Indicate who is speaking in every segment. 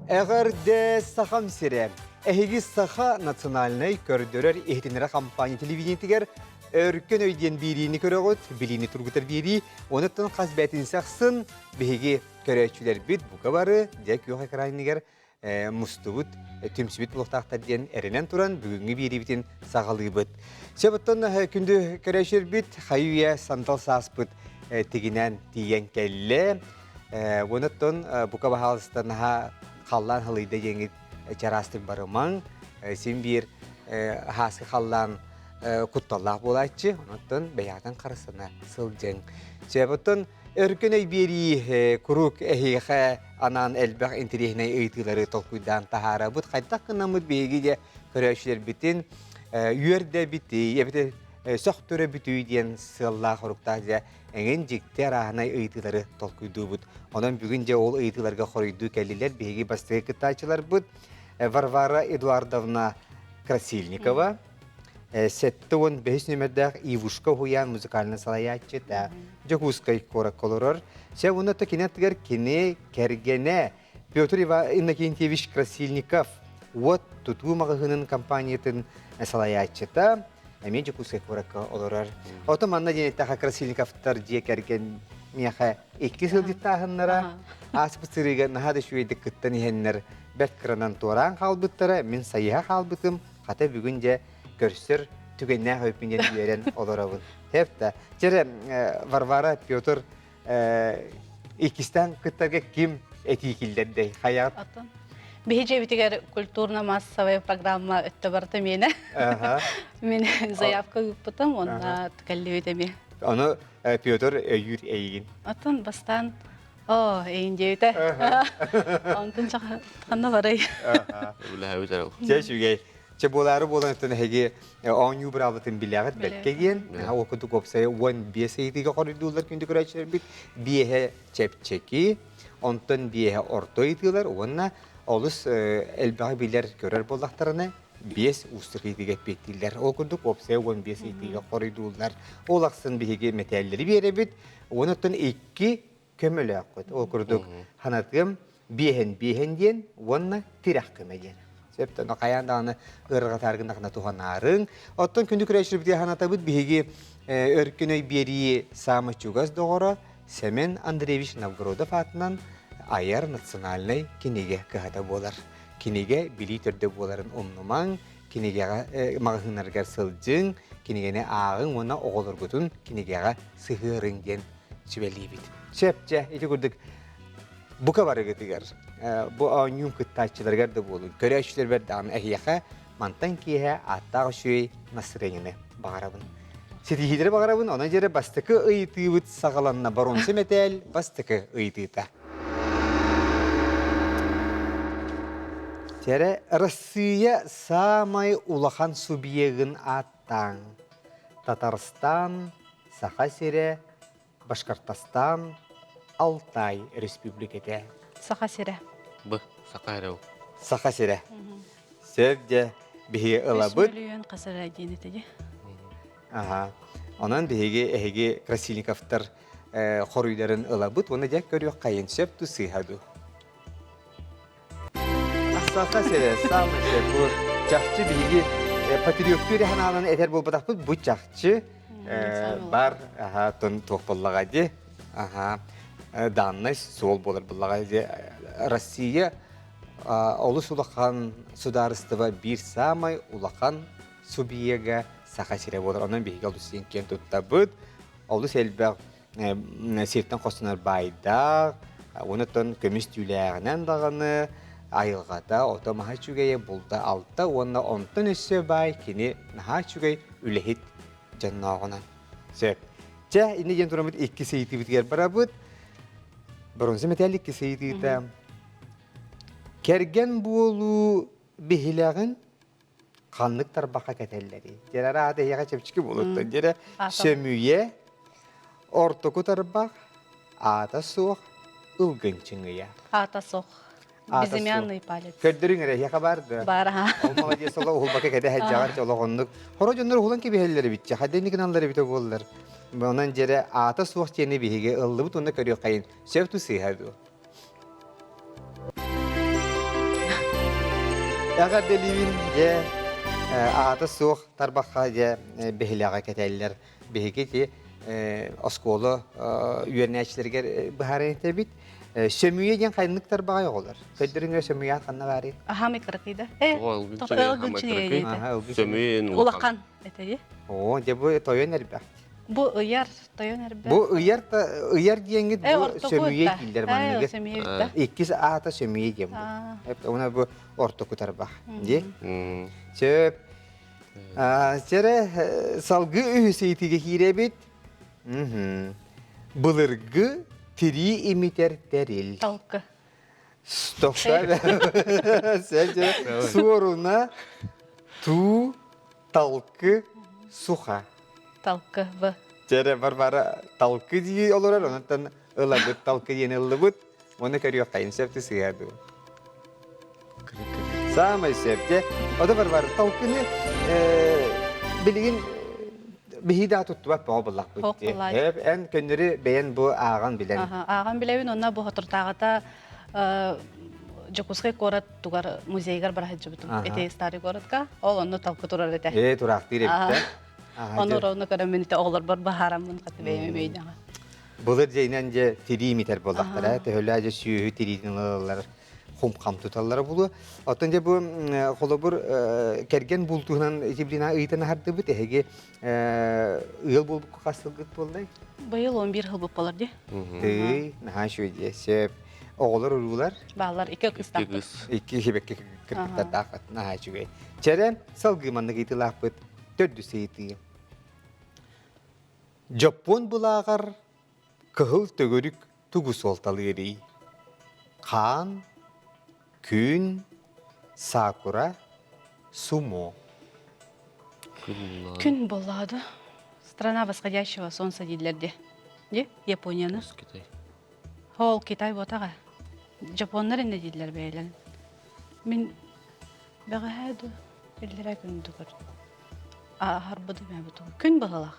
Speaker 1: Эҕэрдэ Сахам сирэ! Эһиги Саха национальнай көрдөрөр иһитиннэрэр компания телевидениетигэр Өркөн өй диэн биэриини көрөҕүт, билиини тургутар биэрии. Онуттан хас бээтинсэ ахсын биһиги көрөөччүлэрбит бука бары дьэ күөх экраныгар мустубут, түмсүбүт буолуохтаахтар диэн эрэнэн туран бүгүҥҥү биэриибитин саҕалыыбыт. Сөп оттон күндү көрөөччүлэрбит хайы-үйэ сандал сааспыт тигинэн тиийэн кэллэ. Онуттан бука баһаалыста наһаа халлаан халыйда диэҥит чараастык барымаҥ. Син биир хааскы халлаан кутталлаах буолааччы, онуттан бэйэҕитин харыстана сылдьыҥ. Сөп оттон Өркөн өй биэрии куруук эһиэхэ анаан элбэх интэриэһинэй ыйытыылары толкуйдаан таһаарабыт. Хайдах гынаммыт биһиги де көрөөччүлэрбитин үөрдэбитий, эбэтэр сөхтөрөбүтүй диэн сыаллаах-соруктаах дьэ эҥин дьикти арааһынай ыйытыылары толкуйдуубут. Онон бүгүн дьэ ол ыйытыыларга хоруйдуу кэллилэр биһиги бастакы кыттааччыларбыт Варвара Эдуардовна Красильникова, 75 нүөмэрдээх Ивушка уһуйаан музыкальнай салайааччыта Дьокуускай куоракка олорор. Чэ, уонна кини аттыгар кини кэргэнэ Петр Иннокентьевич Красильников уот тутуу маҕаһыынын компаниятын салайааччыта эмиэ Дьокуускай куоракка олорор. Ото манна диэн эттэхэ Красильниковтар дьиэ кэргэн миэхэ икки сылдьыттааһыннара ааспыт сырыыга наһаа да үчүгэйдик кыттан иһэннэр бэрт кыранан туораан хаалбыттара, мин сайыһа хаалбытым, Хата бүгүн дьэ көрсөр түгэннээх өйпүн диэн үөрэн олоробун. Тэп да. Чэрэ Варвара Петр иккистээн кыттарга ким этии киллэрдэй? Хайаҕыт?
Speaker 2: Атын. Биһи дьиэбитигэр культурно-массовая программа өттө барыта миэнэ. Мин заявка ыыппытым, онно кэллибит эмиэ.
Speaker 1: Ону Петр өйүүр эйигин.
Speaker 2: Атын бастаан Оо, эйин диэбитэ. Онтон ханна барай?
Speaker 3: Үлэһэбит эрэл.
Speaker 1: Чэ, үчүгэй. Чэ, буолаары буолан өттөн эһиги оонньуу быраабылатын билэҕит бэркэ диэн. Ол курдук уопсайа 15 ыйытыыга хоруйдууллар күндү көрөөччүлэрбит. Биэһэ чэпчэки, онтон биэһэ орто ыйытыылар уонна олус элбэҕи билэр, көрөр буоллахтарына биэс уустук ыйытыыга эппиэттииллэр. Ол курдук уопсайа 15 ыйытыыга хоруйдууллар. Ол ахсын биһиги мэтээллэри биэрэбит. Онуттан икки көмөлөөххүт. Ол курдук ханатыам биэһэн биэһэн диэн уонна тирэх көмө диэн. Сөп ону хайаан даҕаны ыарырҕатааргын туһанаарыҥ. Оттон күндү көрөөччүлэрбитигэр ханатабыт биһиги Өркөн өй биэрии саамай чугас доҕоро Сэмэн Андреевич Новгородов аатынан айар национальнай кинигэ кыһата буолар. Кинигэ билии төрдө буоларын умнумаҥ, кинигэҕэ маҕаһыыннарыгар сылдьыҥ, кинигэни ааҕыҥ уонна оҕолоргутун кинигэҕэ сыһыарыҥ диэн сүбэлиибит. Сөп, дьэ, ити курдук бука барыгытыгар, бу оонньуум кыттааччыларыгар да буолун, көрөөччүлэрбэр даҕаны эһиэхэ мантан киэһэ ааттаах үчүгэй настырыанньаны баҕарабын. Ситиһиилэри баҕарабын, онон дьэрэ бастакы ыйытыыбыт саҕаланна боруонса мэтээл бастакы ыйытыыта. Дьэрэ Россия саамай улахан субъегын ааттааҥ. Татарстан, Саха сирэ, Башкортостан, Алтай Республиката.
Speaker 2: Саха сирэ.
Speaker 3: Б. Саха сирэ ол.
Speaker 1: Саха сирэ. Сөп дьэ биһиги ылабыт.
Speaker 2: Үс мөлүйүөн хас эрэ диэн этэ дии.
Speaker 1: Аха. Онон биһиги эһиги Красильниковтар хоруйдарын ылабыт уонна дьэ көрүөх хайын сөп ту сыыһа дуу. Саха сирэ саамай сөп. Бу чахчы биһиги патриоттуу эрэ санааларын этэр буолбатахпыт. Бу чахчы бар аха тон туох буоллаҕа дии. Аха даннай суол буолар буоллаҕа дии. Россия олус улахан судаарыстыба биир саамай улахан субъега Саха сирэ буолар. Онон биһиги олус киэн туттабыт. Олус элбэх сиртэн хостонор баайдаах, онтон көмүс түүлээҕинэн даҕаны айылҕата ото-маһа үчүгэйэ булда-алта уонна онтон өссө баай кини наһаа үчүгэй үлэһит дьоннооҕунан. Сөп. Чэ, инньэ диэн тураммыт иккис ыйытыыбытыгар барабыт. Бронза мэтээл иккис ыйытыыта. Кэргэн буолуу биһилэҕин ханнык тарбахха кэтэллэрий? Дьэ араата эһиэхэ чэпчэки буолуттан. Дьэ сөмүйэ, ортоку тарбах, аата суох, ылгын чыҥыйа.
Speaker 2: Аата суох. Безымянный палец.
Speaker 1: Көрдөрүҥ эрэ, эһиэхэ баар да?
Speaker 2: Баар аха.
Speaker 1: Ол молодец, олох уһулбакка кэтэ сылдьаҕар, олох оннук. Хоро дьоннор уһулан кэбиһэллэр эбит, хайда инник гыналлар эбитэ буоллар. Онон дьэрэ аата суох диэни биһиги ыллыбыт уонна көрүөххэйин. Сөп ту сыыһа дуо? Эҕэрдэлиибин дьэ аата суох тарбахха дьэ биһилэҕэ кэтэллэр. Биһиги ити оскуола үөрэнээччилэригэр быһааран этэбит. Сөмүйэ диэн хайнык тарбаҕай оҕолор? Көрдөрүҥэ сөмүйэ ханна баарый?
Speaker 2: Аһамай кыракыйда.
Speaker 3: Сөмүйэн
Speaker 2: улахан этэги.
Speaker 1: Оо, дьэ бу тойон эрбэх.
Speaker 2: Бу ыйар тойон эрбэх.
Speaker 1: Бу ыйар ыйар диэҥҥит бу сөмүйэ дииллэр манныгы. Иккис аата сөмүйэ диэн бу. Уна бу ортоку тарбах. Дии. Сөп. Сэрэ салгыы үһүс ыйытыыга киирэбит. Былыргы тирии имитэр тэрил.
Speaker 2: Талкы.
Speaker 1: Тохтоо. Суоруна туу талкы суха.
Speaker 2: Талкы б.
Speaker 1: Чэрэ Варвара талкы дии олорор, онтон ылабыт талкы диэн ыллыбыт. Оны көрүөххэйин сөп сыһа дуу. Саамай сөп дьэ. Ото Варвара талкыны билигин биһи да туттубат бөҕө буллахпыт дии. Эн көннөрү бэйэн бу ааҕан билэн.
Speaker 2: Ааҕан билэбин, онно бу хотуртааҕыта Дьокуускай куорат тугар музейгар бара сылдьыбытым. Ити старый городка. Ол онно талкы турар этэ.
Speaker 1: Ээ, тураахтыыр эбит да.
Speaker 2: Ону ровно көрөммүн ити оҕолорбор баһаараммын хаты бэйэм өйдөҕө.
Speaker 1: Былыр дьэйинэн дьэ тирии имитэр буоллахтара. Төһөлөө дьэ сүөһү тириитин ылаллар хум-хам туталлара буолуо. Оттон дьэ бу холобур кэргэн бултуһунан итиблина ыйтан аһардыбыт. Эһиги ыал буолбукка хас сылгыт буоллай?
Speaker 2: Быйыл 11 жыл буолар болар дии.
Speaker 1: Тый, наһаа үчүгэй дии. Сөп. Оҕолор уруулар?
Speaker 2: Баалар, икки кыстаахпыт.
Speaker 1: Икки хибекке кыргыттардааххыт. Наһаа үчүгэй. Чэрэ, салгыы маннык ыйытыылаахпыт. Төрдүс ыйытыы. Дьоппуон былааҕар кыһыл төгүрүк тугу суолталыырый? Хаан, күн, сакура, сумо.
Speaker 2: Күн боллаады. Страна восходящего солнца дииллэр дии. Ди, Японияны.
Speaker 3: Китай.
Speaker 2: Ол Китай буотаҕа. Жапоннар иннэ дииллэр бэйэлэрин. Мин бэҕэһээ ду иллэрээ күн ду көрдүм. Аһарбытым эбит. Күн быһылах.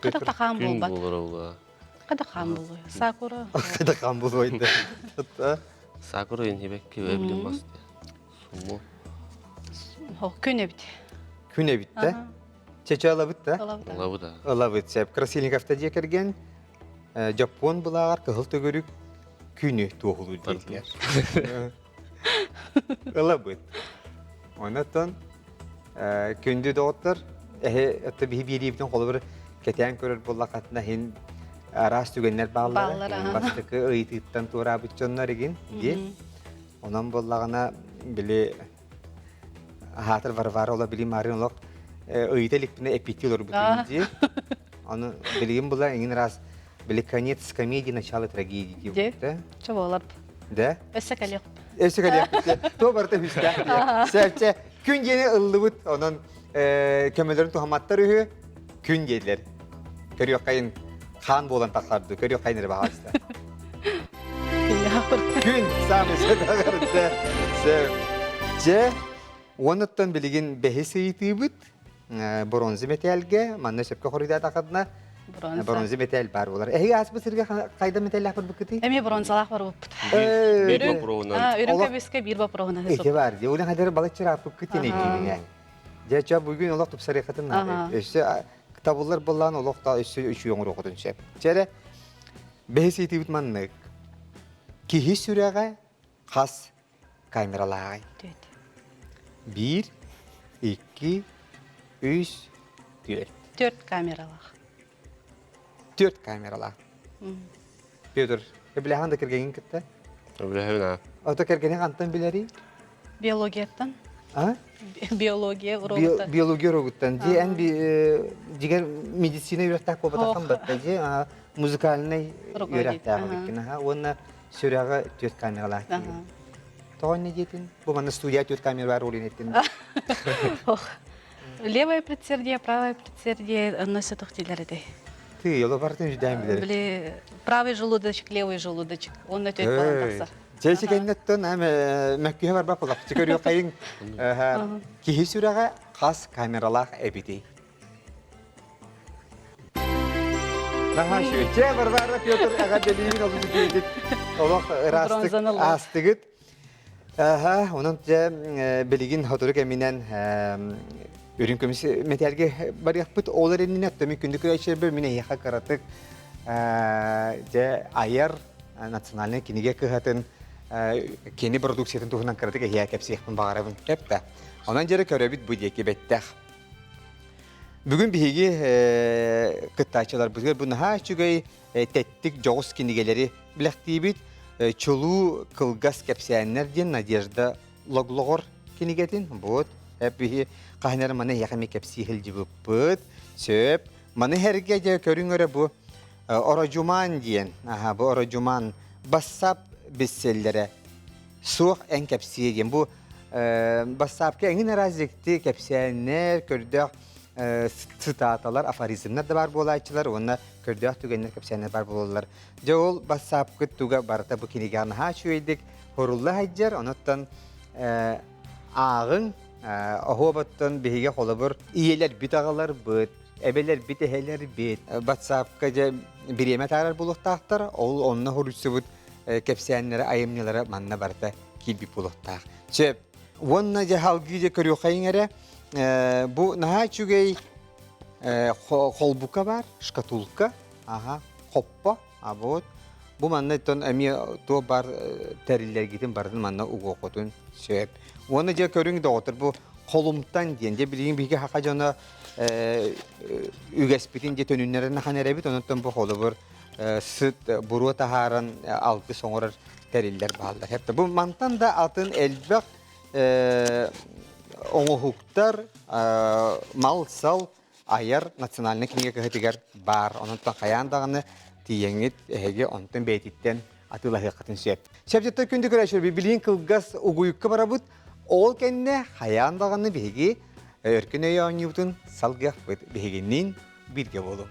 Speaker 2: Хата тахаан
Speaker 3: Күн
Speaker 2: буолбат.
Speaker 3: буолар ол.
Speaker 2: Хата хаан буолуо. Сакура.
Speaker 1: Хата хаан буолуой
Speaker 3: Сакура инхибекки эбилин бас. Сумо.
Speaker 2: Күн эбит.
Speaker 1: Күн эбит да. Чече ылабыт да?
Speaker 3: Ылабыт да.
Speaker 1: Ылабыт сеп. Красильниковта дьиэ кэргэн Дьоппуон былааҕар кыһыл төгүрүк күнү туоһулуур диэтилэр. Ылабыт. Онон күндү доҕоттор, эһи отто биһи биэриибитин холобур кэтээн көрөр буоллаххытына иһин араас түгэннэр бааллара. Бастакы ыйытыыттан туораабыт дьоннор игин диэн. Онон буоллаҕына били аһаатар Варвара ола били марын олох ыйыта иликпинэ эппиттии олорбутум дии. Аны билигин була иҥин раз били конец комедии начало трагедии диэбитэ.
Speaker 2: Чэ буолар.
Speaker 1: Да?
Speaker 2: Өссө кэлиэх.
Speaker 1: Өссө кэлиэх. Туо барыта үстээх. Сәпчэ күн диэни ыллыбыт онон көмөлөрүн туһаматтар үһү күн диэтилэр. Көрүөххэйин хаан буолан тахсарды көрүөххэйин эрэ баҕаста. Күн саамай сөбөҕөрдө сөп. Дьэ, уонуттан билигин бэһис ыйытыыбыт бронза мэтээлгэ манна сөпкө хоруйдаатаххытына бронза мэтээл баар буолар. Эһиги ааспыт сиргэ хайда мэтээллээх барбыккытый?
Speaker 2: Эмиэ бронзалаах барбыппыт.
Speaker 3: Биир боппуруоһунан.
Speaker 2: Үрүҥ көмүскэ биир боппуруоһунан.
Speaker 1: Ити бар. Дьэ, улахан хадары балачча ырааппыккыт тинэйдиибиҥэ. Дьэ, чэ, бүгүн олох тупсарыаххытын наада. Өссө табыллар буоллаан олох да өссө үчүгэй оҥоруоххутун сөп. Чэ эрэ, бэһис ыйытыыбыт маннык. Киһи сүрэҕэ хас камералааҕый?
Speaker 2: Түөрт.
Speaker 1: Биир, икки, үс, түөрт.
Speaker 2: Түөрт камералаах.
Speaker 1: Түөрт камералаах. Петр, эбилэһэн да кэргэҥин кытта?
Speaker 3: Эбилэһэбин аа.
Speaker 1: Ото кэргэниҥ хантан билэрий?
Speaker 2: Биологияттан.
Speaker 1: А?
Speaker 2: Биология уруогуттан.
Speaker 1: Биология уруогуттан. Дьи эн дьигэр медицина үөрэхтээх буолбатаххын батта дьи музыкальный үөрэхтээх эбиккин аха уонна сүрэҕэ түөрт камералаах киһи. Тоҕо иннэ диэтин? Бу манна студия түөрт камера баар уолун эттин.
Speaker 2: Левое предсердие, правое предсердие онно тохтилар этэй.
Speaker 1: Ты, оло бартын жүдээн билэр.
Speaker 2: Били правый желудочек, левый желудочек. Онно төт болан тахсар.
Speaker 1: Чэчи кэннеттен мөккүһэ барбап булап. Көрүөххэйин киһи сүрэҕэ хас камералаах эбитий? Наһаа үчүгэй. Чэ, Варвара Петр эҕэрдэлиибин олус үчүгэйдик олох ыраастык аастыгыт. Аха, онон дьэ билигин сотору кэминэн үрүҥ көмүс мэтээлгэ барыахпыт. Ол эрэнинэ оттон мин күндү көрөөччүлэрбэр мин эһиэхэ кыратык дьэ айар национальнай кинигэ кыһатын кини продукциятын туһунан кыратык эһиэхэ кэпсиэхпин баҕарабын. Эптэ. Онон дьэрэ көрөбүт бу диэки бэттэх. Бүгүн биһиги кыттааччыларбытыгар бу наһаа үчүгэй тэттик дьоҕус кинигэлэри билэхтиибит. Чулуу кылгас кэпсээннэр диэн Надежда Логлоҕор кинигэтин. Вот биһи хаһан эрэ маны эһиэхэ эмиэ кэпсии сылдьыбыппыт. Сөп. Маны эргэ дьэ көрүҥ эрэ бу Ородьумаан диэн. Аха, бу Ородьумаан бассаап бестселлерэ суох эн кэпсиэ диэн. Бу бассаапка эҥин араас дьикти кэпсээннэр, көрдөөх цитаталар, афоризмнар да баар буолааччылар уонна көрдөөх түгэннэр кэпсээннэр баар буолаллар. Дьэ ол бассаапкыт туга барыта бу кинигэҕэ наһаа үчүгэйдик хорулла сылдьар, онуттан ааҕыҥ, оһуоботтон биһиги холобур ийэлэрбит аҕаларбыт, эбэлэрбит эһэлэрбит батсаапка дьэ бириэмэ таарар буолуохтаахтар, ол онно хоруйсубут кэпсээннэрэ, айымньылара манна барыта киирбит буолуохтаах. Сөп. Уонна дьэ салгыы дьэ көрүөххэйиҥ эрэ, бу наһаа үчүгэй холбука баар, шкатулка, аха, хоппо, а вот. Бу манна оттон эмиэ туох баар тэриллэргитин барытын манна угуоххутун сөп. Уонна дьэ көрүҥ доҕоттор, бу холумтан диэн, дьэ билигин биһиги саха дьоно үгэспитин дьэ төнүннэрэн ахан эрэбит, онон бу холобур сыт буруо таһааран алгыс оҥорор тэриллэр бааллар. Бу мантан да атын элбэх оҥоһуктар, мал-сал айар национальнай кинигэ кыһатыгар баар. Онон хайаан даҕаны тиийэҥҥит эһиги онтон бэйэтиттэн атыылаһыаххытын сөп. Сөп күндү көрөөччүлэр, билигин кылгас угуйукка барабыт. Ол кэннэ хайаан даҕаны биһиги өркөн өй оонньуубутун салгыахпыт. Биһигинниин бииргэ буолуҥ.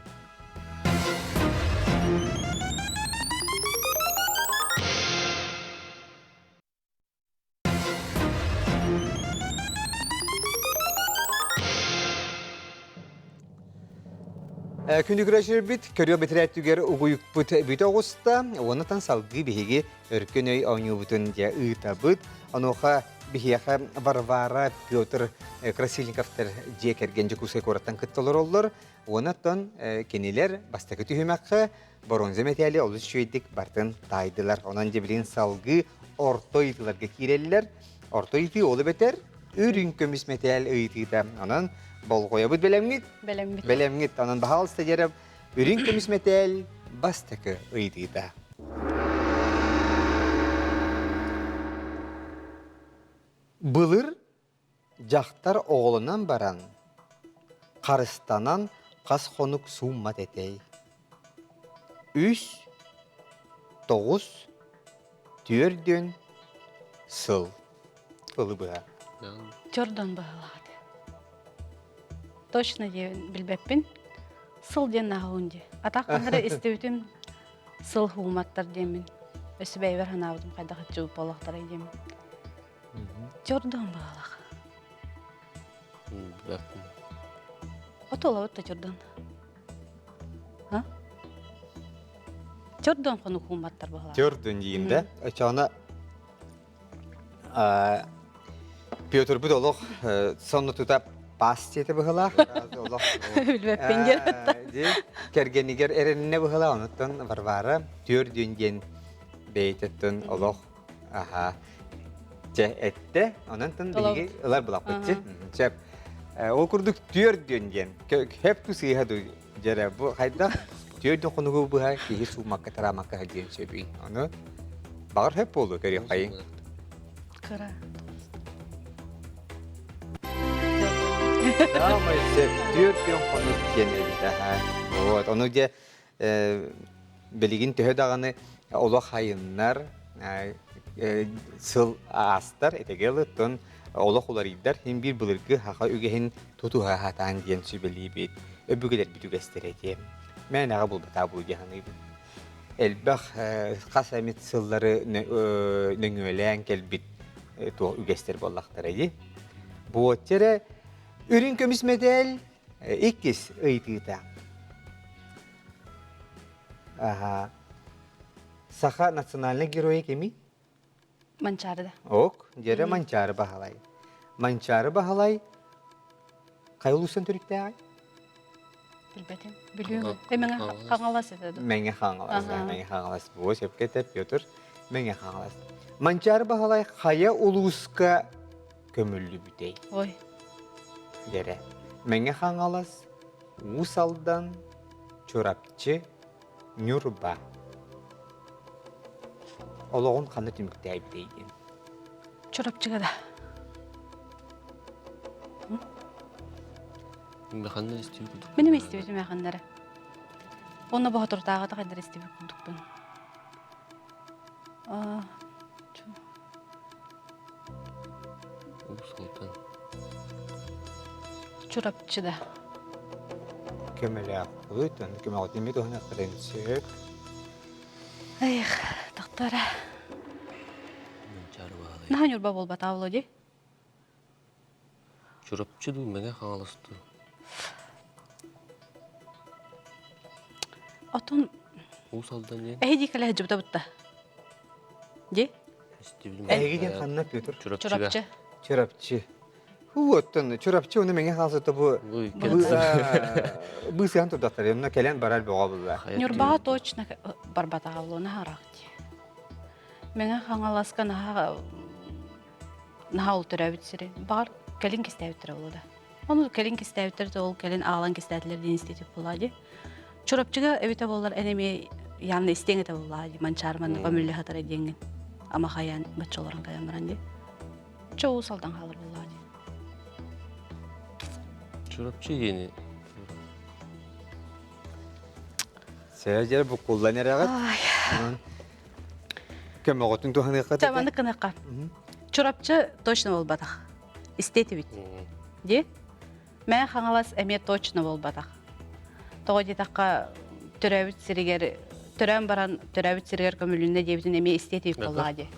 Speaker 1: Күндү көрөөччүлэрбит, көрүөх бэтэрээттигэр угуйукпут бүтэ оҕуста. Уоннатан салгыы биһиги өркөн өй оонньуубутун дьэ ыытабыт. Онуоха биһиэхэ Варвара, Петр Красильниковтар дьиэ кэргэн Дьокуускай куораттан кытта олороллор. Уоннаттан кинилэр бастакы түһүмэххэ боруонза мэтээли олус үчүгэйдик бартын таайдылар. Онон дьэ билигин салгыы орто ыйытыыларга киирэллэр. Орто ыйытыы ол эбэтэр үрүҥ көмүс мэтээл ыйытыыта. Онон болҕойобут бэлэмҥит?
Speaker 2: Бэлэммит.
Speaker 1: Бэлэмҥит. Онон баһаалыста дьэрэ үрүҥ көмүс мэтээл бастакы ыйытыыта. Былыр Дьахтар оҕолонон баран, харыстанан хас хонук сууммат этэй? Үс, тоҕус, түөрдүөн сыл ылы быһа.
Speaker 2: Чордон быһалаах этэ. Точно диэн билбэппин. Сыл диэн наһаун дии. Атах ханнары истибитим сыл хууматтар диэммин. Өссө бэйбэр санаабытым хайдах иччи буоллахтарай диэммин. Чордон баалах.
Speaker 3: Билбэппин.
Speaker 2: Отолобут да чордон. А? Чордон хонук хууматтар баалах.
Speaker 1: Чордон диин да. Очоона Петрбут олох сонно тута пас диэтэ быһылаах. Олох
Speaker 2: Билбэппин диэн.
Speaker 1: Кэргэнигэр эрэннэ быһылаах. Онуттан Варвара түөрдүн диэн бэйэтеттен олох Аха. Чэ, эттэ. Онон тын биһиги ылар булаппытчы. Сөп. Ол курдук түөрдүөн диэн. Хөп ту сыыһа ду дьэрэ бу хайдах түөрдүн хонугу быһа киһи суумакка тараамакка диэн сөбүй. Ону баҕар хөп буолуо көрүөххэйиҥ.
Speaker 2: Кыра.
Speaker 1: Самай сөп түөрдүөн хонук диэн эбит. Аха. Вот. Ону дьэ билигин төһө даҕаны олох айыннар, сыл аастар, этэгэл оттон олох уларыйдар, син биир былыргы саха үгэһин тутуһа сатаан диэн сүбэлиибит, өбүгэлэрбит үгэстэрэ диэн. Мээнэҕэ булбатаа бу дии саныыбын. Элбэх хас эмит сыллары нөҥүөлээн кэлбит туох үгэстэр буоллахтара дии. Буотча эрэ үрүҥ көмүс мэтээл Иккис ыйытыыта. Аха. Саха национальнай геройа кимий?
Speaker 2: Манчаары да.
Speaker 1: Ок, дьэрэ Манчаары Баһылай. Манчаары Баһылай хайа улуустан төрүттээҕий?
Speaker 2: Билбэтим. Бүлүү. Мэҥэ Хаҥалас этэ да.
Speaker 1: Мэҥэ Хаҥалас, Мэҥэ Хаҥалас. Бу сөпкө этэр Петр. Мэҥэ Хаҥалас. Манчаары Баһылай хайа улууска көмүллүбүтэй?
Speaker 2: Ой.
Speaker 1: Дьэрэ. Мэҥэ Хаҥалас, Уус Алдан, Чурапчы, Ньурба. Олоҕун ханна түмүктээбитэй диэн.
Speaker 2: Чурапчыга да.
Speaker 3: Механнар истибит курдук.
Speaker 2: Мин эмэ истибитим механнары. Онно боһотуртааҕыта хайдар истибит курдукпун.
Speaker 3: Уус Алдан.
Speaker 2: Чурапчы да.
Speaker 1: Көмөлөөхпүт, онно көмөҕүтүн эмиэ туһаныахтарын сөп.
Speaker 2: Эх, тохтора. Наһаа Ньурба буолбатаа Володя.
Speaker 3: Чурапчы дуу, Мэҥэ Хаҥалас дуу?
Speaker 2: Отон
Speaker 3: Уус Алдан диэн?
Speaker 2: Эһиги кэлэ сылдьыбыта бутта. Ди?
Speaker 1: Эһиги диэн ханна Петр?
Speaker 2: Чурапчы.
Speaker 1: Чурапчы. Хуу оттон Чурапчы уну Мэҥэ Хаҥалас бу быысыһан турдахтар, онно кэлэн барар бөҕө булла.
Speaker 2: Ньурбаҕа точно барбатаҕа буолуона хараах дии. Мэҥэ Хаҥаласка наһаа наһаа ол төрөөбүт сири. Баҕар кэлин кистээбиттэрэ буолуо да. Ону кэлин кистээбиттэр да ол кэлин аалан кистээтилэр диэн институт буолаа дии. Чурапчыга эбитэ буоллар эн эмиэ явно истиэҥ этэ буоллаа дии. Манчаары манна көмүллэ сытара диэҥҥин. Ама хайаан бачча олорон кэлэн баран дии. Чэ Уус Алдан хаалар буоллаа дии.
Speaker 3: Чурапчы диэни
Speaker 1: Сээдьэр буккуллан эрэҕит. Көмөҕүтүн туһаныахха
Speaker 2: Чэ, маннык гыныахха. Чурапчы точно буолбатах. Истиэтибит. Дии? Мэ Хаҥалас эмиэ точно буолбатах. Тоҕо диэтэххэ, төрөөбүт сиригэр төрөөн баран төрөөбүт сиригэр көмүлүннэ диэбитин эмиэ истиэтибит буоллаҕа дии.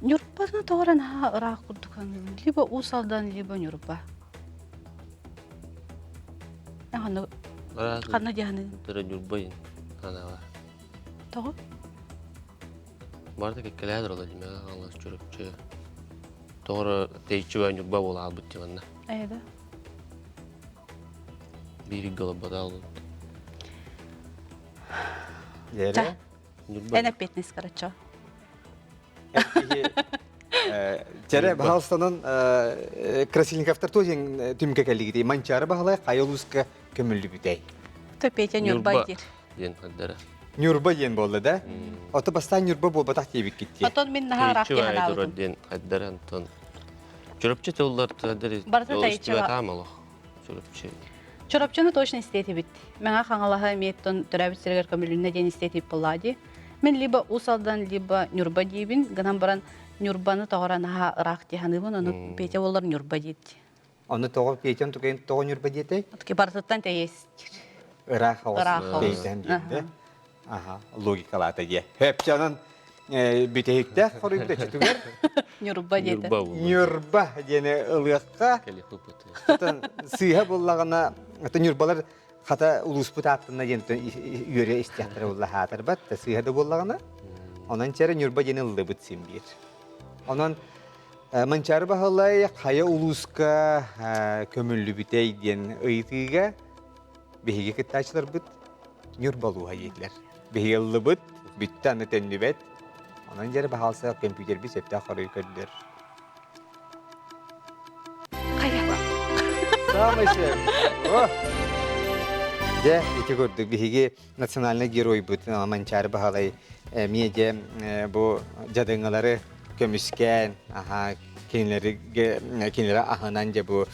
Speaker 2: Ньурбаны тоҕо эрэ наһаа ыраах курдук саныыбын. Либо Уус Алдан, либо Ньурба. Ханна ханна диэханыгын?
Speaker 3: Төрө Ньурба анаала.
Speaker 2: Тоҕо?
Speaker 3: Барыта кэккэлэһэ тураллар дии Мэҥэ Хаҥалас, Чурапчы. Тоҕо эрэ тэйиччи баар Ньурба буола хаалбыт дии манна.
Speaker 2: Ээ да.
Speaker 3: Биир ыйга олорботох
Speaker 1: Дьэ,
Speaker 3: Ньурба.
Speaker 2: Эн эппиэтинэс короче.
Speaker 1: Чэрэ баһалстанан Красильниковтар туох түмүккэ кэллигитий? Манчаары баһылай хайа улууска көмүллүбүтэй?
Speaker 2: То Петя Ньурба диир.
Speaker 3: Диэн хардара.
Speaker 1: Ньурба диэн буолла да? Ото бастаан Ньурба буолбатах диэбиккит дии.
Speaker 2: Отон мин наһаа ыраах
Speaker 3: Тэйиччи баайы турар
Speaker 2: диэн
Speaker 3: диэн хардара Антон. Чурапчы тыллар тыллар
Speaker 2: Барыта тэйиччи
Speaker 3: олох. Чурапчы.
Speaker 2: Чурапчыны точно истиэтибит. Мэҥэ Хаҥалаһы эмиэттэн төрөөбүт сиригэр көмүлүннэ диэн истиэтибит буоллаа дии. Мин либо Уус Алдан, либо Ньурба диибин. Гынан баран Ньурбаны тоҕо наһаа ыраах дии саныыбын. Ону Петя буоллар Ньурба диир.
Speaker 1: Ону тоҕо Петя онтукайын тоҕо Ньурба диэтэй?
Speaker 2: Отки барытыттан тэйиэс диир.
Speaker 1: Ыраах оҕус
Speaker 2: Ыраах оҕус.
Speaker 1: тэйитэн диирдэ. Аха, логикалаата диэ. Хөпчө онон бүтэһиктээх хоруйбут өчөтүгэр
Speaker 2: Ньурба диэтэ.
Speaker 1: Ньурба диэни ылыахха. Отон сыыһа буллаҕына, ото Ньурбалар хата улууспут ааттанна диэн үөрэ истиэхтэрэ булла хаатарбат, сыыһа да буоллаҕына. Онон чэрэ Ньурба диэни ыллыбыт син биир. Онон Манчаары Баһылай хайа улууска көмүллүбүтэй диэн ыйытыыга биһиги кыттааччыларбыт Ньурба улууһа диэтилэр. Биһиги ыллыбыт, бүттэ аны төннүбэт. Онон дьэрэ баһаалса көмпүүтэрбит сөптөөх хоруйу көрдөр.
Speaker 2: Хайа.
Speaker 1: Саамай сөп. Дьэ, ити курдук биһиги национальнай геройбут Манчаары Баһылай эмиэ дьэ бу дьадыҥалары көмүскээн, аха, кинилэргэ кинилэри аһынан дьэ бу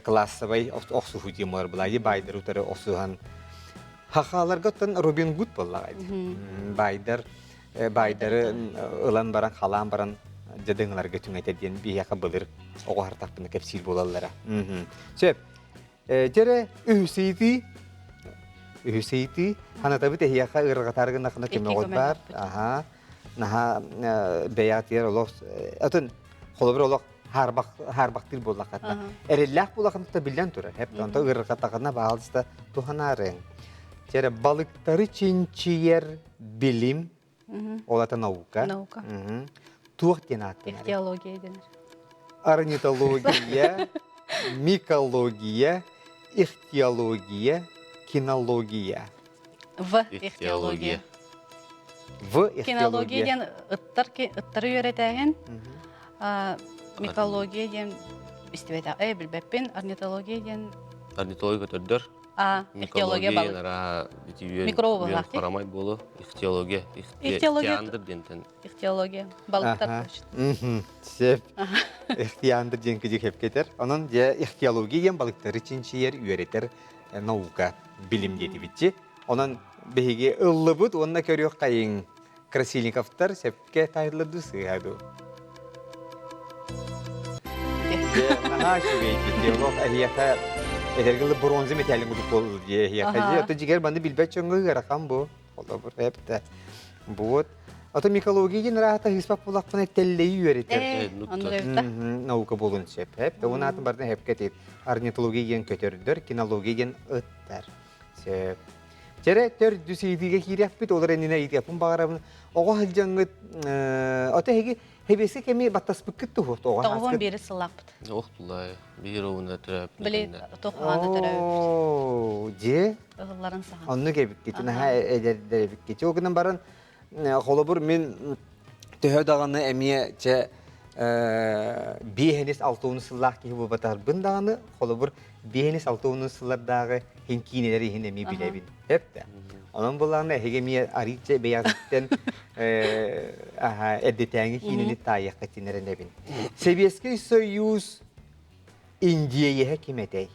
Speaker 1: классовай охсуһуу диэн буолар былайы баайдары утары охсуһан хахааларга оттон Робин Гуд буоллаҕа баайдар баайдары ылан баран халаан баран дьадыҥаларга түҥэтэ диэн биһиэхэ былыр оҕо хартахпына кэпсиир буолаллара сөп дьэрэ үһүс ыйытыы үһүс ыйытыы ханатабыт эһиэхэ ыарырҕатаары гыннахына көмөҕүт баар аха наһаа бэйэҕитигэр олох атын холобур олох хаарбах хаарбахтыыр буоллаххытына эрэллээх буоллаххытына биллэн турар хэп онто ыарырҕатаҕына баалыста туһанаарыҥ Чэрэ балыктары чинчийэр билим. Ол ата наука.
Speaker 2: Наука.
Speaker 1: Туох диэн ааттанар?
Speaker 2: Ихтиология дэнэр.
Speaker 1: Орнитология, микология, ихтиология, кинология.
Speaker 2: В ихтиология.
Speaker 1: В
Speaker 2: Кинология диэн ыттар ыттары үөрэтээһин. Микология диэн истибэтэх э билбэппин. Орнитология диэн
Speaker 3: Орнитология көтөрдөр.
Speaker 2: А, ихтиология балык.
Speaker 3: Араа
Speaker 2: Микробы
Speaker 3: үөн харамай болу. Ихтиология.
Speaker 2: Ихтиология.
Speaker 3: Ихтиандр диэнтэн.
Speaker 2: Ихтиология. Балыктар точно.
Speaker 1: Сеп. Ихтиандр диэн кыдьык хепкетер. Онон дьэ ихтиология диэн балыктары чинчийэр, үөрэтэр наука, билим диэтибитчи. Онон биһиги ыллыбыт уонна көрүөх хайыҥ Красильниковтар сепке тайыллар дуу сыыһа дуу? Наһаа үчүгэй диалог эһиэхэ этэргэ бронза металлин курдук буолла дии эһиэхэ дии. Ото дьигэр манны билбэт дьоҥҥо ыарахан бу. Холобур эптэ. Вот. Ото микология диэн ыраата ыыспат буоллахпына тэллэйи үөрэтэр. Наука буолуон сөп. Эп. Уон аатын бардын эпке тиит. Орнитология диэн көтөрдөр, кинология диэн ыттар. Сөп. Чэрэ төрдүс ыйытыыга киириэхпит, ол эрэнинэ ыйытыахпын баҕарабын. Оҕо сылдьаҥҥыт, ото эһиги хэбиэскэ кэми баттаспыккыт туһу оҕо
Speaker 2: Тоҕуон биэри сыллаахпыт.
Speaker 3: Ох тулай, биир оҕуна төрөөппүт.
Speaker 2: Били туох хаана төрөөбүт.
Speaker 1: Оо, дьиэ.
Speaker 2: Ыһылларын саҕана.
Speaker 1: Оннук эбиккит, наһаа эдэрдэр эбиккит. Ол гынан баран, холобур, мин төһө даҕаны эмиэ чэ биэһинис алтуонус сыллаах киһи буолбатарбын даҕаны, холобур, биэһинис алтуонус сыллардааҕы иһин киинэлэр иһин эмиэ билэбин. Эптэ. Онон булааны эһиги эмиэ арыычча бэйэҕититтэн эрдэтээҥи киинэни таайыахха тинэрэнэбин. Сэбиэскэй Союз индиэйэһэ ким этэй?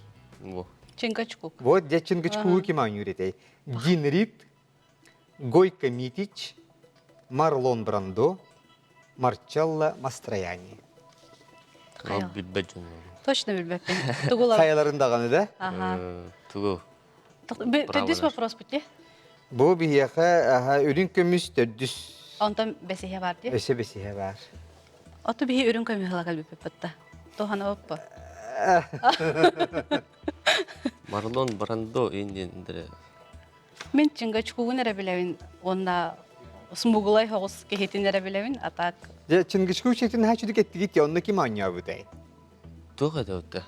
Speaker 2: Чингачкук.
Speaker 1: Вот дьэ Чингачкугу ким оонньуур этэй? Дин Рид, Гойко Митич, Марлон Брандо, Марчелло Мастрояни.
Speaker 3: Билбэт дьон.
Speaker 2: Точно билбэппин. Тугулар.
Speaker 1: Хайаларын даҕаны да?
Speaker 2: Ага.
Speaker 3: Тугу?
Speaker 2: Төрдүс вопрос бу
Speaker 1: Бу биһиэхэ үрүҥ көмүс төрдүс.
Speaker 2: Онтон бэсиһэ бар дии.
Speaker 1: Өссө бэсиһэ бар.
Speaker 2: Оту биһи үрүҥ көмүс ыла кэлбиппит Туһана оппа.
Speaker 3: Марлон Брандо индиндere
Speaker 2: Мин Чингачкугун эрэ билэбин уонна смуглай соҕус киһитин эрэ билэбин, а так
Speaker 1: Дьэ, Чингачку чэтин хаачыдык эттигит онно ким оонньообутай?
Speaker 3: Туох этэ отта?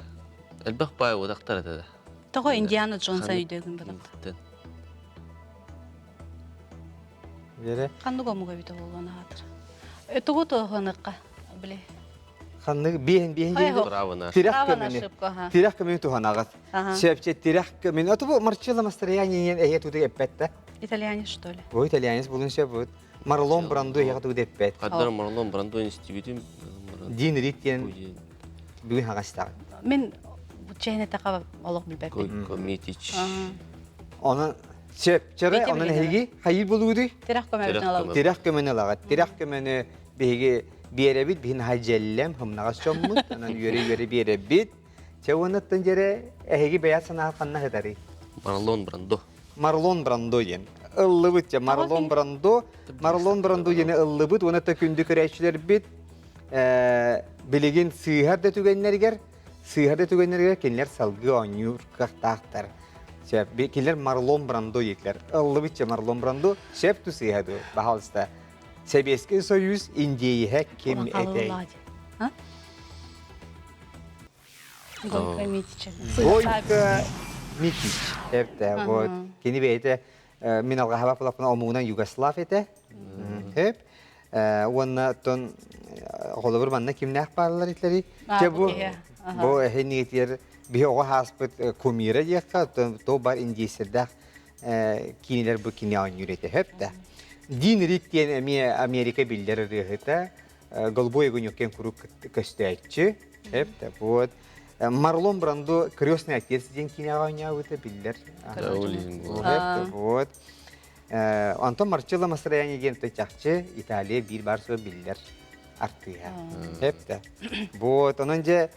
Speaker 3: Элбэх баай утахтар этэ да.
Speaker 2: Тоҕо Индиана Джонса өйдөөгүн бадахта.
Speaker 1: Дьэрэ.
Speaker 2: Ханнык омуга эбитэ буолуон аатыр. Тугу туһаныхха били
Speaker 1: Ханнык биэһин биэһин диэн тирэх көмөнү тирэх көмөнү туһанаҕыт. Сөпче тирэх көмөнү. Ото бу Марчелло Мастрояни диэн эһиэ туту эппэт да.
Speaker 2: Итальянец что ли?
Speaker 1: Бу итальянец булун сөп бут. Марлон Брандо эһиэ туту эппэт.
Speaker 3: Хаддар Марлон Брандо институтун
Speaker 1: Дин Рид диэн бүгүн хаҕастаҕын.
Speaker 2: Мин чэйне тақа олох билбэппин.
Speaker 3: Комитич.
Speaker 1: Онон сөп чөрө онон эһиги хайыр булуудуй?
Speaker 2: Тирэх көмөнү алабыт.
Speaker 1: Тирэх көмөнү алагат. Тирэх көмөнү биһиги биэрэбит, биһин хадьэллэм, хымнаҕас дьоммут, онон үөрэ-үөрэ биэрэбит. Чэ уоннаттан дьэрэ эһиги бэйэт санаа ханна сытарый?
Speaker 3: Марлон Брандо.
Speaker 1: Марлон Брандо диэн. Ыллыбыт дьэ Марлон Брандо. Марлон Брандо диэни ыллыбыт уонна та күндү көрөөччүлэрбит билигин сыыһар да түгэннэригэр сыыһар да түгэннэригэр кинилэр салгыы оонньуур кыахтаахтар. Сөп, кинилэр Марлон Брандо диэтилэр. Ыллыбыт дьэ Марлон Брандо. Сөп ту сыыһа дуу, баһаалыста. Сэбиэскэй Союз индиэйиһэ ким этэй?
Speaker 2: Гойко Митич.
Speaker 1: Гойко Митич. Эптэ, вот. Кини бэйэтэ мин алҕаһаба пулаппына омугунан Югослав этэ. Хөп. Уонна оттон холобур манна кимнээх бааллар итлери? Те бу бу эһиниэтигэр биһи оҕо хааспыт кумира диэххэ, то бар индийсэрдээх киинэлэр бу кини оонньуур этэ сөп да. Дин Рид диэн эмиэ Америка биллэр ырыаһыта, Голубой огонек куруук көстөөччү. Сөп да. Вот. Марлон Брандо «Крестный отец» диэн киинэҕэ оонньообута биллэр. Вот. Антон Марчелло Мастрояни диэн чахчы Италия биир баар суох биллэр артыыһа. Сөп да. Вот. Онон дьэ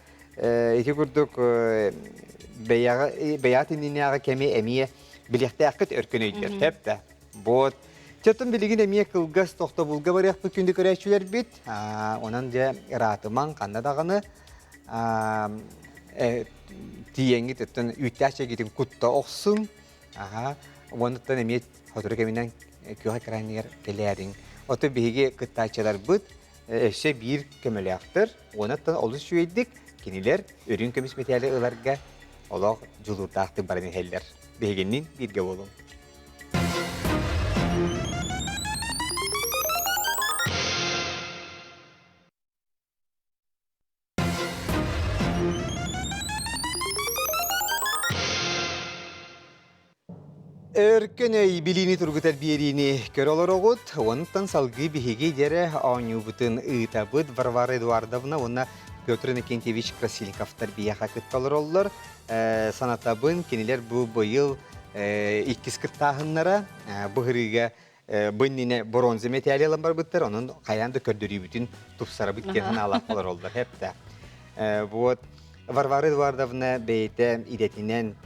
Speaker 1: Ити курдук бэйэҕэ бэйэҕит иннинээҕи кэми эмиэ билиэхтээххит өркөн өйдөр. Сөп да. Вот. Чөтөн билигин эмиэ кылгас тохтобулга барыахпыт күндү көрөөччүлэрбит. Онон дьэ ыраатымаҥ ханна даҕаны тиийэҥҥит өттөн үүттээх чэйгитин кутта охсуҥ. Аха. Уонуттан эмиэ сотору кэминэн. күөх экраныгар кэлээриҥ. Ото биһиги кыттааччыларбыт өссө биир көмөлөөхтөр. Онон олус үчүгэйдик кинилэр үрүҥ көмүс мэтээли ыларга олох дьулуурдаахтык баран иһэллэр. Биһигинниин бииргэ буолуҥ. Өркөн өй билиини тургутар биэриини көрө олороҕут. Онтон салгыы биһиги дьэрэ оонньуубутун ыытабыт Варвара Эдуардовна уонна Петр Иннокентьевич Красильниковтар биһиэхэ кытта олороллор. Санатабын, кинилэр бу быйыл иккис кыттааһыннара быһырыыга бу иннинэ бронза мэтээли ылан барбыттар, онон хайаан да көрдөрүүбүтүн тупсарабыт диэн санаалаах олороллор. Хэптэ. Вот Варвара Эдуардовна бэйэтэ идэтинэн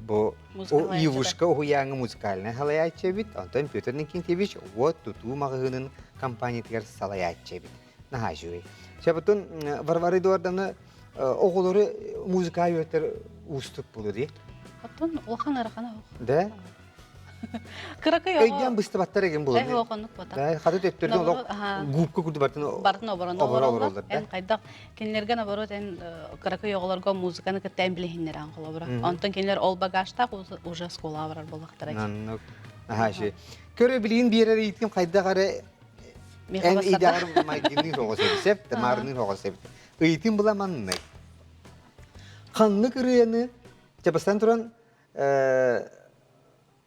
Speaker 1: бу Ивушка уһуйааҥҥа музыкальнай салайааччы эбит, онтон Петр Никитевич уот тутуу маҕаһыынын компаниятыгар салайааччы эбит. Наһаа үчүгэй. Сөбүтүн Варвара Эдуардовна оҕолору музыка үөрэтэр уустук буолуо дии.
Speaker 2: Оттон улахан ыарахана суох.
Speaker 1: Да?
Speaker 2: Кыракый оҕо
Speaker 1: Өйдөөн быстыбаттар эгин буолар.
Speaker 2: Эһи оҕоннук буота.
Speaker 1: Да, хаты төттөрдүн олох губка курдук бартын
Speaker 2: бартын оборон олороллор. Эн хайдах кинилэргэ наоборот эн кыракый оҕолорго музыканы кытта эн билиһиннэрэн холобура. Онтон кинилэр ол багажтаах уже школаҕа барар буоллахтара.
Speaker 1: Наннык. Аха ши. Көрө билигин биэрэр ыйытым хайдах эрэ эн идэҕэр майгыныы оҕо сөп, тамарыныы оҕо сөп. Ыйытым була маннык. Ханнык ырыаны, чабастан туран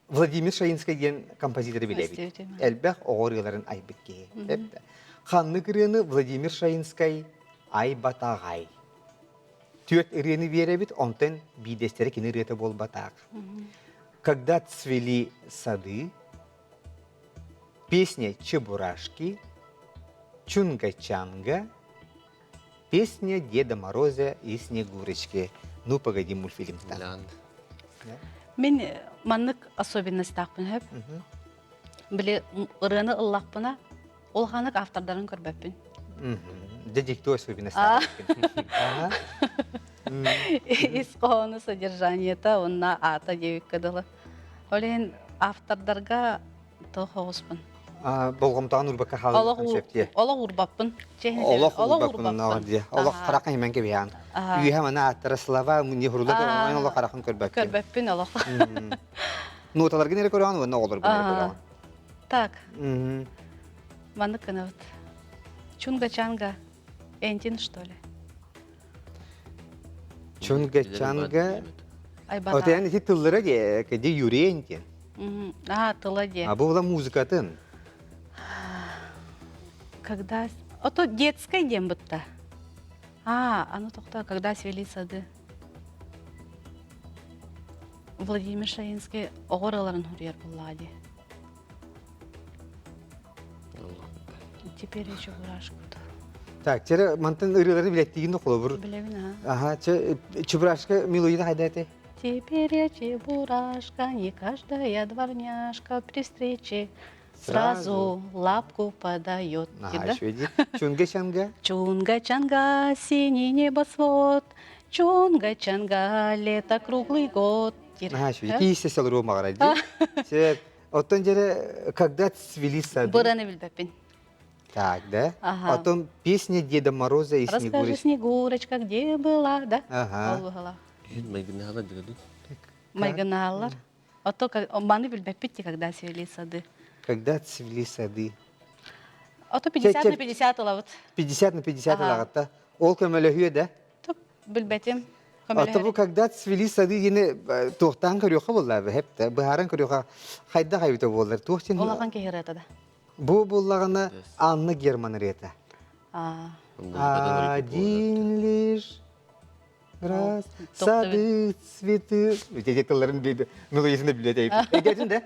Speaker 1: Владимир Шаинскай диэн композиторы билэбит. Элбэх оҕо ырыаларын айбыт киһи. Ханнык ырыаны Владимир Шаинскай Ай-батаҕай. Түөрт ырыаны биэрэбит, онтон биирдэстэрэ кини ырыата буолбатах. Когда цвели сады, песня Чебурашки, Чунга-чанга, Песня Деда Мороза и Снегурочки. Ну, погоди мультфильмтан.
Speaker 2: Мин маннык особенностаахпын хөп. Били ырыаны ыллахпына, улаханнык автордарын көрбөппүн.
Speaker 1: Дьэ дьикти особенностаахпын.
Speaker 2: Ис хоһоону содержаниета уонна аата диэбиккэ дылы. Ол иһин автордарга Туох оҕуспун?
Speaker 1: Болҕомтоҕун урбакка хаалыаххын сөп дии.
Speaker 2: Олох урбаппын.
Speaker 1: Олох урбаппын оннооҕор дии. Олох хараххын имэн кэбиһэҕин. Үөһэ маны ааттара слова не хурулар олох хараххын көрбөккүн.
Speaker 2: Көрбөппүн олох.
Speaker 1: Ноталаргын эрэ көрөҕүн уонна оҕолоргун эрэ көрөҕүн.
Speaker 2: Так. Маннык гынабыт. Чунга-чанга. Энтин, что ли?
Speaker 1: Чунга-чанга. Отен ити тыллара дии, кеди Юрий Энтин.
Speaker 2: А, тыла дии.
Speaker 1: А бу була музыкатын.
Speaker 2: Когда... Ото детская диэн бытта. А, аны тохто, когда свели сады. Владимир Шаинский оҕо ыраларын хуруйар буллаа дии. Теперь еще чебурашку.
Speaker 1: Так, теперь мантан ырыалары билеттигин холобур.
Speaker 2: Билэбин, ага.
Speaker 1: Ага, чебурашка мелодия хайда этэй?
Speaker 2: Теперь я чебурашка, не каждая дворняжка при встрече сразу лапку подает.
Speaker 1: Ага, еще иди. Чунга-чанга.
Speaker 2: Чунга-чанга, синий небосвод, Чунга-чанга, лето круглый год.
Speaker 1: Ага, еще иди. Кииссе селру мағара ди. Оттон дьэрэ когда цвели сады?
Speaker 2: Быраны билбэппин.
Speaker 1: Так, да?
Speaker 2: Ага.
Speaker 1: Потом песня Деда Мороза и
Speaker 2: Расскажи,
Speaker 1: Снегурочки.
Speaker 2: Снегурочка, где была, да?
Speaker 1: Ага.
Speaker 2: Ол быһыла.
Speaker 3: Майгынаалар дигадын.
Speaker 2: Майгынаалар. А то маны билбэппит ти, когда цвели сады.
Speaker 1: Когда цвели сады.
Speaker 2: А то 50 на 50 ылабыт.
Speaker 1: 50 на 50 ылаҕытта. Ол көмөлөһүө да?
Speaker 2: Топ билбэтим.
Speaker 1: А то бу когда цвели сады диэни туохтаан көрүөххэ буолла хеп быһааран көрүөххэ хайдах айбыта буоллар туох син
Speaker 2: Улахан киһи ырыата да.
Speaker 1: Бу буоллаҕына Анна Герман ырыата. Один лишь раз сады цветы. Эти тылларын мелодиясын да билет Эдетин да?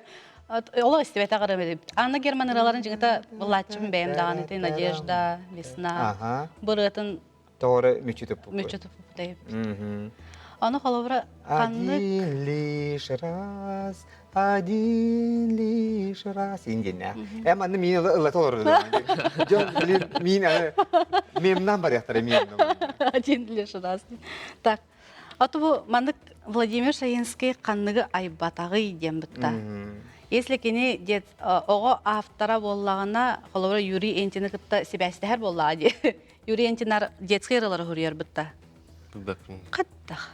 Speaker 2: Олох истибэтэх ырыам Анна Герман ырыаларын дьиҥэтэ былааччым бэйэм даҕаны ити Надежда, Весна. Бу ырыатын
Speaker 1: Тоҕо мүччү туппуппут.
Speaker 2: Мүччү туппут Ону холобура ханнык
Speaker 1: Один лишь раз, один лишь раз индиэннээх. Эм анны миин ыллата олорор. Дьон блин миин аны мемнан барыахтара миин.
Speaker 2: Один лишь раз. Так. А то бу маннык Владимир Шаинский ханныгы айбатаҕый диэн бытта. Если кини дет оҕо автора буоллаҕына, холобура Юрий Энтины кытта сибээстэһэр буоллаҕа дии. Юрий Энтинар детскай ырыалары суруйар бытта.
Speaker 3: Билбэппин.
Speaker 2: Хаттах.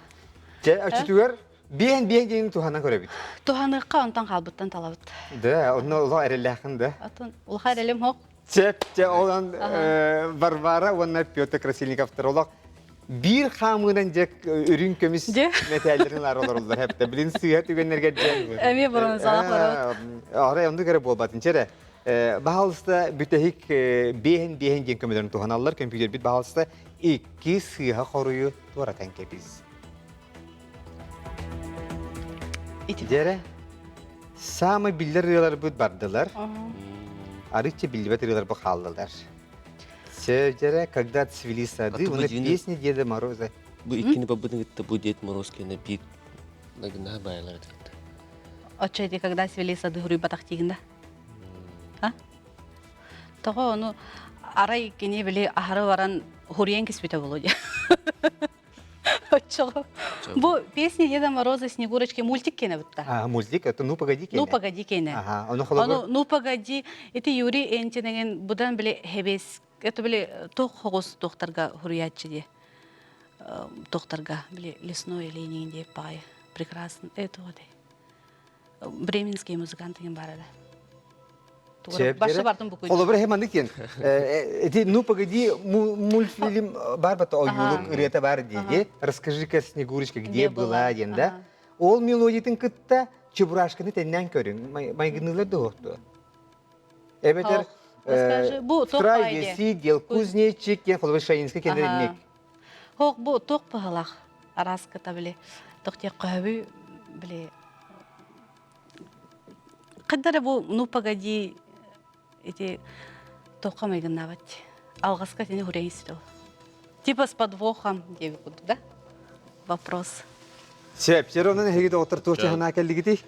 Speaker 1: Чэ, өчүтүгэр биэн биэн диэни туһанан көрөбүт.
Speaker 2: Туһаныахха онтон хаалбыттан талабыт.
Speaker 1: Да, онно улахан эрэллээххин да.
Speaker 2: Атын улахан эрэлим хоқ.
Speaker 1: Чэ, чэ, онон Варвара уонна Петр Красильниковтар олох биир хаамыынан дьэ үрүҥ көмүс мэтээллэрин ылар олороллор хэптэ. Билин сыыһа түгэннэргэ дьэ.
Speaker 2: Эмиэ бронзалаах барабыт.
Speaker 1: Арай оннук эрэ буолбатын чэрэ. Баһаалыста бүтэһик биэһин биэһин диэн көмөлөрүн туһаналлар. Компьютербит баһаалыста икки сыыһа хоруйу туоратан кэбис. Дьэрэ, саамай биллэр ырыаларбыт бардылар. Арычча биллибэт ырыаларбыт хааллылар. Дьэрэ, когда цвели сады, уна песни Деда Мороза.
Speaker 3: Бу иккини бабытын кытта бу Дед Мороз кэнэ биир нагынаһа баайалар этэ.
Speaker 2: Оччо ити когда цвели сады хуруйбатах тиигин да? А? Тоҕо ону арай кини били аһары баран хуруйан киспитэ болу дии. Оччоҕо. Бу песня Деда Мороза Снегурочки мультик кэнэ бутта.
Speaker 1: А, мультик, это «Ну, погоди» кэнэ.
Speaker 2: Ну, погоди кэнэ.
Speaker 1: Ага, ону холобур...
Speaker 2: Ону «Ну, погоди», ити Юрий Энтинеген будан били хебес, это били туох хоҕус туохтарга хуруйааччы дии. Туохтарга, били лесной оленин диэп баҕайы. Прекрасно, это вот. Бременские музыканты деген бар еді. Башы бардым букуй.
Speaker 1: Холобур хем маннык диэн. Эти ну погоди мультфильм бар бата ойуулук ырыата бар дии. Расскажи-ка Снегурочка где была диэн да. Ол мелодиятын кытта Чебурашканы тэннээн көрүҥ. Майгынылар да уохту. Эбэтэр
Speaker 2: Бу
Speaker 1: в траве сидел кузнечик диэн холобур Шаинский кенеринник.
Speaker 2: Хоох бу туох быһалаах араската били тохтиэх көһөбү били Кыдара бу ну погоди эти тоққа майгыннаабат алғаска сени хурейсил типа с подвохом диэби курдук да вопрос
Speaker 1: Сөп, все равно эһиги доҕоттор туох чаһына кэллигитий?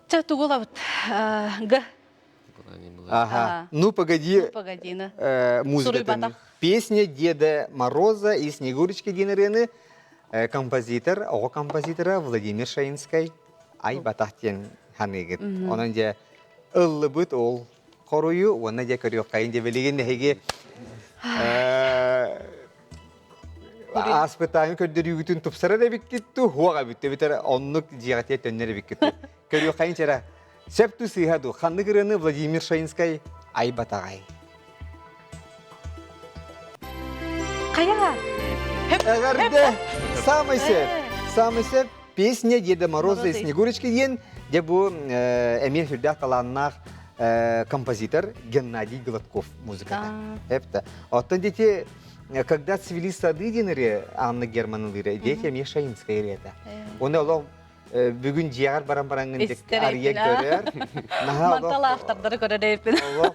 Speaker 2: Ча тугулабыт г
Speaker 1: Ага. Ну погоди.
Speaker 2: Ну погоди, на.
Speaker 1: Музыкатын. Песня Деда Мороза и Снегурочки диэн ырыаны композитор, оҕо композитора Владимир Шаинскай Ай батах диэн ханыгыт. Онон дьэ ыллыбыт ол хоруйу уонна дьэ көрүөххэйин дьэ билигин эһиги ааспытааҥы көрдөрүүгүтүн тупсарар эбиккит ту хуох эбит эбитэр оннук дьиэҕитигэр төннөр эбиккит ту көрүөххэйин чэрэ Сөп ту сыыһа дуу, ханнык ырыаны Владимир Шаинскай айбатаҕай?
Speaker 2: Хайа?
Speaker 1: Эҕэрдэ! Самый сөп! Самый сөп песня Деда Мороза и Снегурочки диэн дьэ бу эмиэ сүрдээх талааннаах композитор Геннадий Гладков музыката. Эпта. Оттон дети когда цвели сады диэн ырыа Анна Германовна дети эмиэ Шаинская ырыата. Оны олох бүгүн дьиэҕэр баран бараҥҥын арыйа көрөр.
Speaker 2: Мантал автордары көрөр эбиппин.
Speaker 1: Олох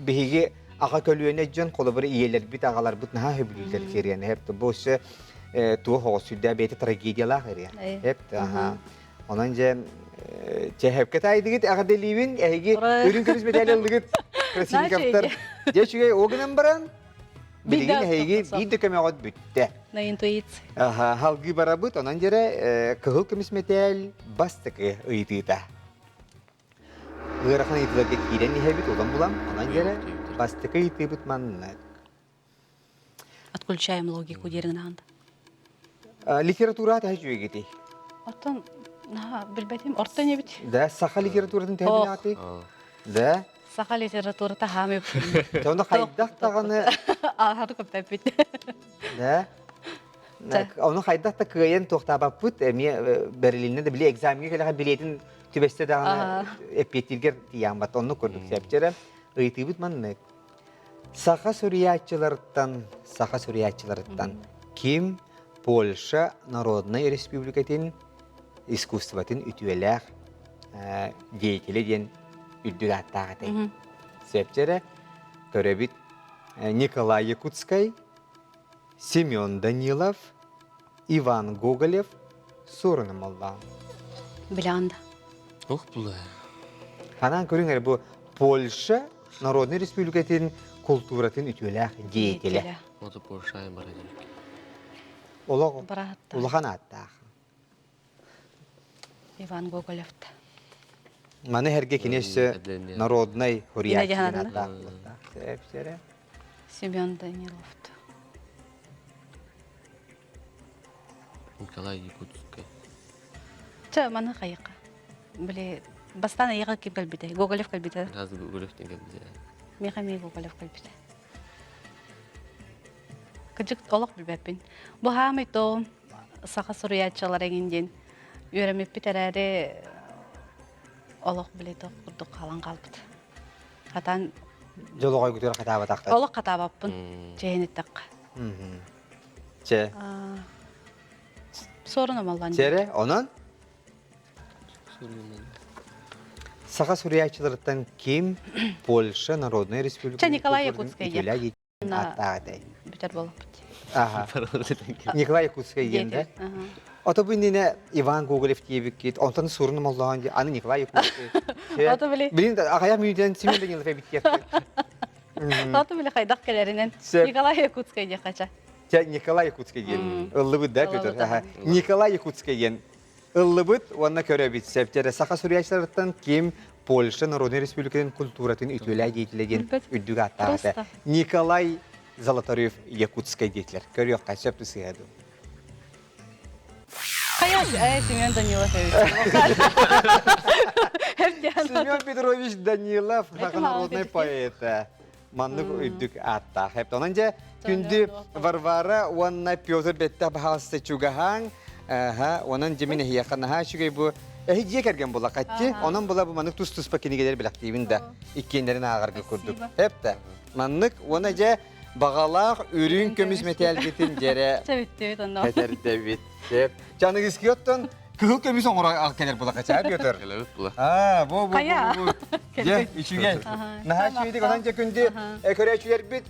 Speaker 1: биһиги аҕа көлүөнэ дьон холобур ийэлэрбит аҕаларбыт наһаа сөбүлүүллэр серияны хэп бу өссө туох оҕо сүрдээх бэйэтэ трагедиялаах ырыа хэп аха онон дьэ чэһэпкэ таайдыгыт эҕэрдэлиибин эһиги үрүҥ көмүс медаль ыллыгыт Красильниковтар дьэ үчүгэй ол гынан баран Билигин эһиги биир да көмөҕүт бүттэ.
Speaker 2: На интуиция.
Speaker 1: Аха, халгыы барабыт, онон дьэрэ кыһыл көмүс мэтээл бастакы ыйытыыта. Ыарахан ыйытыыларга киирэн иһэбит, улам булам, онон дьэрэ бастакы ыйытыыбыт маннык.
Speaker 2: Отключаем логику диэриҥ аанда.
Speaker 1: Литература таһы үчүгэйгитий?
Speaker 2: Оттон билбэтим, ортон эбит.
Speaker 1: Да, саха литературатын тэһэ Да.
Speaker 2: Саха литературата хаамып.
Speaker 1: Оны хайдах даҕаны
Speaker 2: Ааһары көппөппүт.
Speaker 1: Да. Ону хайдах да кыайан туохтаабаппыт эмиэ Берлинне да били экзамеҥҥа кэлэҕэ билиэтин түбэстэ даҕаны эппиэттииргэр тиийэҥ оннук курдук сөпчөрө ыйытыыбыт маннык. Саха суруйааччыларыттан саха суруйааччыларыттан ким Польша Народнай Республикатын искусствотын үтүөлээх деятелэ диэн үрдүк ааттаах этэй. Сөпчөрө көрөбүт Николай Якутскай, Семен Данилов, Иван Гоголев, Суорун Омоллоон.
Speaker 2: Билэҕин да?
Speaker 3: Ох була.
Speaker 1: Ханаан көрүҥ эрэ бу Польша Народнай Республикатын култууратын үтүөлээх деятелэ.
Speaker 3: Ото Польша бара
Speaker 1: Олох улахан ааттаах.
Speaker 2: Иван Гоголевта.
Speaker 1: Маны эргэ кини өссө народнай
Speaker 2: хурияччы Семен Данилов.
Speaker 3: Николай Якутскай.
Speaker 2: Чэ, маны хайыка. Били, бастаан ыйыга ким кэлбитэ? Гоголев кэлбитэ.
Speaker 3: Раз Гоголев кэлбитэ.
Speaker 2: Миэхэ эмиэ Гоголев кэлбитэ. Кыдьык олох билбэппин. Бу хаамай то саха суруйааччылар эҥин диэн үөрэммиппит эрээри олох били тох курдук хаалан хаалбыт. Хатан
Speaker 1: Дьолоҕойгутугар хатаабатахтар.
Speaker 2: Олох хатаабаппын, чэһин эттэххэ.
Speaker 1: Чэ.
Speaker 2: Суорун омоллон.
Speaker 1: Чэрэ, онон? Саха суруйааччыларыттан ким Польша Народнай Республикатын
Speaker 2: Чэ, Николай Якутскай
Speaker 1: ааттаах
Speaker 2: Бүтэр буолаппыт.
Speaker 1: Аха. Николай Якутскай диэн да. Ото бу иннинэ Иван Гоголев диэбиккит, онтон сурун моллоон ди, аны Николай Якутскай.
Speaker 2: Ото били.
Speaker 1: Билин аҕыйах мүнүүтэн Семен Данилов эбит диэхтэр.
Speaker 2: Ото били хайдах кэлэринэн Николай Якутскай диэххэ
Speaker 1: Чэ, Николай Якутскай диэн ыллыбыт да, Петр? Николай Якутскай диэн ыллыбыт уонна көрөбүт. Септері саха суруйааччыларыттан ким Польша Народнай Республикатын культуратын үтүөлээх деятелэ диэн үрдүк ааттаах этэ. Николай Золотарев Якутскай диэтилэр. Көрүөххэ сөп сыһа дуу.
Speaker 2: Хайа, Семен Данилов
Speaker 1: Семен Петрович Данилов, саха народный поэта. Маннык үрдүк ааттаах. Онон дьэ күндү Варвара уонна Петр бэттэх баһаалыста чугаһааҥ. Онон дьэ мин эһиэхэ наһаа үчүгэй бу эһи дьиэ кэргэн була хатти. Онон була бу маннык тус-туспа кинигэлэр билэхтиибин да иккиэннэрин ааҕарга курдук. Эптэ. Маннык уонна дьэ баҕалаах үрүҥ көмүс мэтээлгитин дьэрэ кэтэрдэбит. Чаныгыски оттон Кыһыл көмүс оҥоро кэлэр була хачаа Петр.
Speaker 3: Кэлэбит була.
Speaker 1: Аа, бу бу бу. Дьэ, үчүгэй. Наһаа үчүгэйдик онон дьэ күндү көрөөччүлэрбит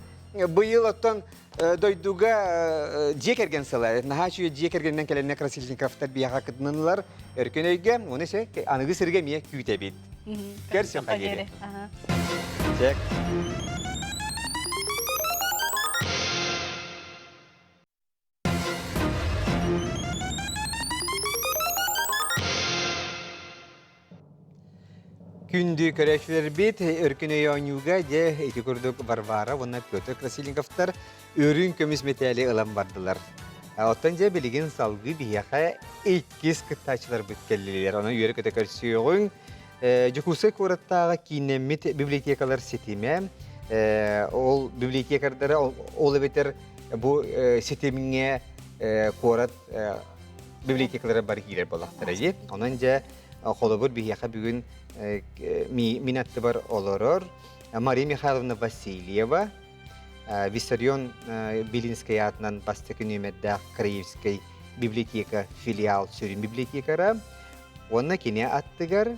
Speaker 1: быйыл оттон дойдуга дьиэ кэргэн сыла. Наһаа үчүгэй дьиэ кэргэнинэн кэлэннэ Красильниковтар биһиэхэ кытыннылар. Өркөн өйгө, уну се аныгы сиргэ эмиэ күүтэбит. Көрсүөххэ диэри. Чек. Күндү көрөөччүлэрбит, Өркөн өй оонньууга дьэ ити курдук Варвара уонна Петр Красильниковтар үрүҥ көмүс мэтээли ылан бардылар. Оттон дьэ билигин салгыы биһиэхэ иккис кыттааччыларбыт кэллилэр. Онон үөрэ-көтө көрсүөҕүҥ. Дьокуускай куораттааҕы кииннэммит библиотекалар ситимэ, ол библиотекардара ол эбэтэр Бу ситимҥэ куорат библиотекалара бары киирэр буоллахтара дии. Онон дьэ холобур биһиэхэ бүгүн мин аттыбар олорор Мария Михайловна Васильева, Виссарион Белинскэй аатынан бастакы нүөмэрдээх Краевскай библиотека филиал сүрүн библиотекара уонна кини аттыгар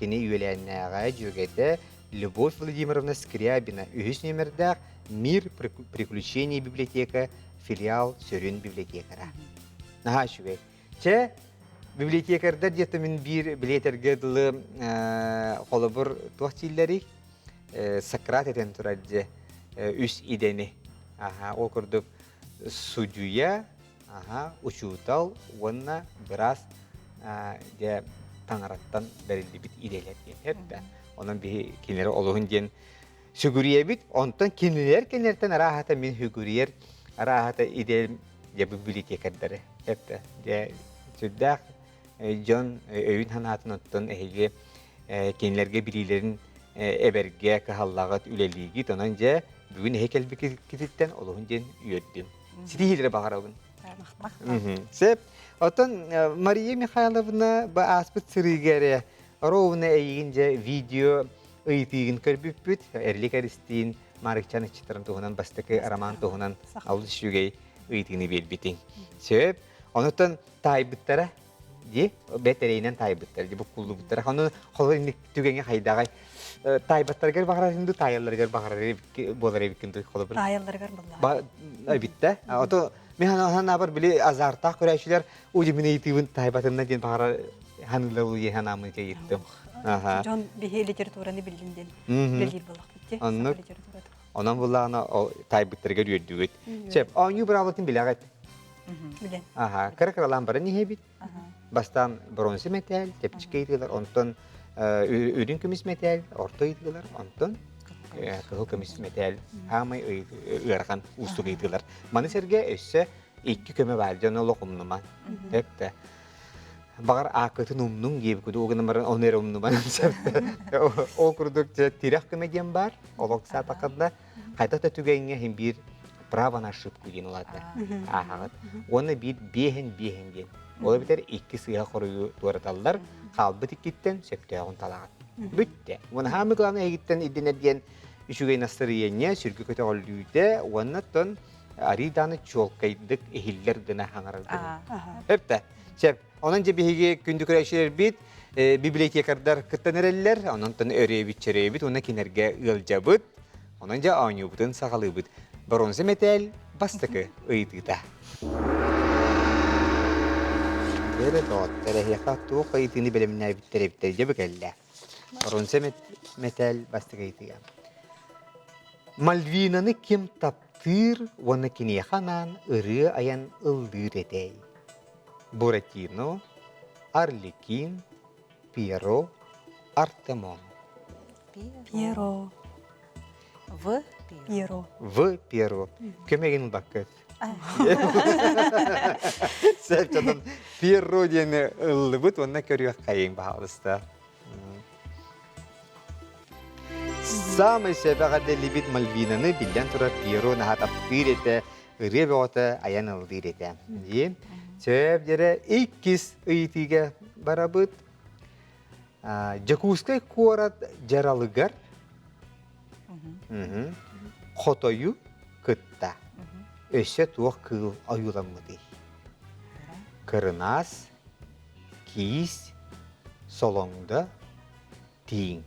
Speaker 1: кини үөлээннээҕэ дьүөгэтэ Любовь Владимировна Скрябина үһүс нүөмэрдээх Мир приключений библиотека филиал сүрүн библиотекара. Наһаа үчүгэй. Чэ, библиотекардар диэтэ мин биир билиэтэргэ дылы холобур туох дииллэрий? Сократ этэн турар дьэ үс идэни. Аха, ол курдук судьуйа, аха, учуутал уонна быраас дьэ таҥараттан бэриллибит идэлэр диэн эттэ. Онон биһи кинилэри олуһун диэн сүгүрүйэбит. Онтон кинилэр кинилэртэн арааһата мин сүгүрүйэр арааһата идэм дьэ библиотекардары эттэ. Дьэ сүрдээх дьон өйүн санаатын оттон эһиги кинилэргэ билиилэрин эбэргэ кыһаллаҕыт үлэлиигит. Онон дьэ бүгүн эһи кэлбиккититтэн олуһун диэн үөрдүм. Ситиһиилэри баҕарабын. Сөп. Оттон Мария Михайловна бу ааспыт сырыыга эрэ ровно эйигин дьэ видео ыйытыыгын көрбүппүт. Эрлик Эристиин Марыкчан ыччаттарын туһунан бастакы роман туһунан алыс үчүгэй ыйытыыны биэрбитиҥ. Сөп. Онуттан таайбыттара дии бэтэрэйинэн таайбыттар дии буккуллубуттара. Ону холор инник түгэҥҥэ хайдаҕай таайбаттарыгар баҕарарыҥ дуу таайалларыгар баҕарар буолар эбиккин дуу холобур.
Speaker 4: Таайалларыгар буолла.
Speaker 1: Эбиттэ. Ото мен ханаабар били азартаах көрөөччүлэр удьумин ыйытыыбын таайбатынна диэн баҕарар ханыылар улуйа ханаамын ыйыттым.
Speaker 4: Дьон биһи литератураны биллин диэн үлэлиир буоллахпыт дии.
Speaker 1: Оннук. Онон буллаҕына таайбыттарыгар үөрдүгүт. Сөп, оонньуу быраабылатын билэҕит.
Speaker 4: Билэн.
Speaker 1: Аха, кыра-кыралаан баран иһэбит. Бастаан бронза мэтээл, тэпчикэ ыытыылар, онтон Үрүҥ көмүс мэтээл орто ыйытыылар, онтон кыһыл көмүс мэтээл хаамай ыарахан уустук ыйытыылар. Маны сэргэ өссө икки көмө баар дьон олох умнуман. Өптө. Баҕар ааккытын умнуҥ диэбит курдук, ол гынан баран ону эрэ умнуман Ол курдук тирэх көмө диэн баар, олох саатаххытына хайдах да түгэҥҥэ иһин биир право на ошибку диэн улаатар ааһаҕыт. Уонна биир биэһин биэһин диэн. Ол эбэтэр икки сыыһа хоруйу туораталлар, хаалбыт иккиттэн сөптөөҕүн талаҕыт. Бүттэ. Уонна хаамы главное эһигиттэн ирдэнэр диэн үчүгэй настарыйыанньа, сүргү көтөҕүллүүтэ уонна оттон арыый дааны чуолкайдык иһиллэр гына хаҥарар гына. Өптө. Сөп. Онон дьэ биһиги күндү көрөөччүлэрбит библиотекардар кыттан эрэллэр. Онон өрүөбүт чөрүөбүт уонна кинилэргэ ыалдьабыт. Онон дьэ оонньуубутун саҕалыыбыт. Боруонса мэтээл бастакы ыйытыыта. Бэрэ доҕоттор, эһиэхэ туох ыйытыыны бэлэмнээбиттэр эбиттэр дьэ бу кэллэ. Боруонса мэтээл бастакы ыйытыыга. Мальвинаны ким таптыыр уонна киниэхэ анаан ырыа айан ыллыыр этэй? Буратино, Арлекин, Пьеро, Артемон.
Speaker 4: Пьеро.
Speaker 5: В.
Speaker 4: Пьеро.
Speaker 1: В. Пьеро. Көмөгүн ылбаккыт. Сөп дьонун Пьеро диэни ыллыбыт уонна көрүөххэйиҥ баһаалыста. Самый сэбэҕэ дэлибит Мальвинаны биллэн турар Пьеро наһаа таптыыр этэ, ырыа бөҕөтө айан ыллыыр этэ. Диэн сөп дьэрэ иккис ыйытыыга барабыт. Дьокуускай куорат дьаралыгар хотойу кытта өссө туох кыыл ойууламмытый? Кырынаас, киис, солоҥдо, тииҥ.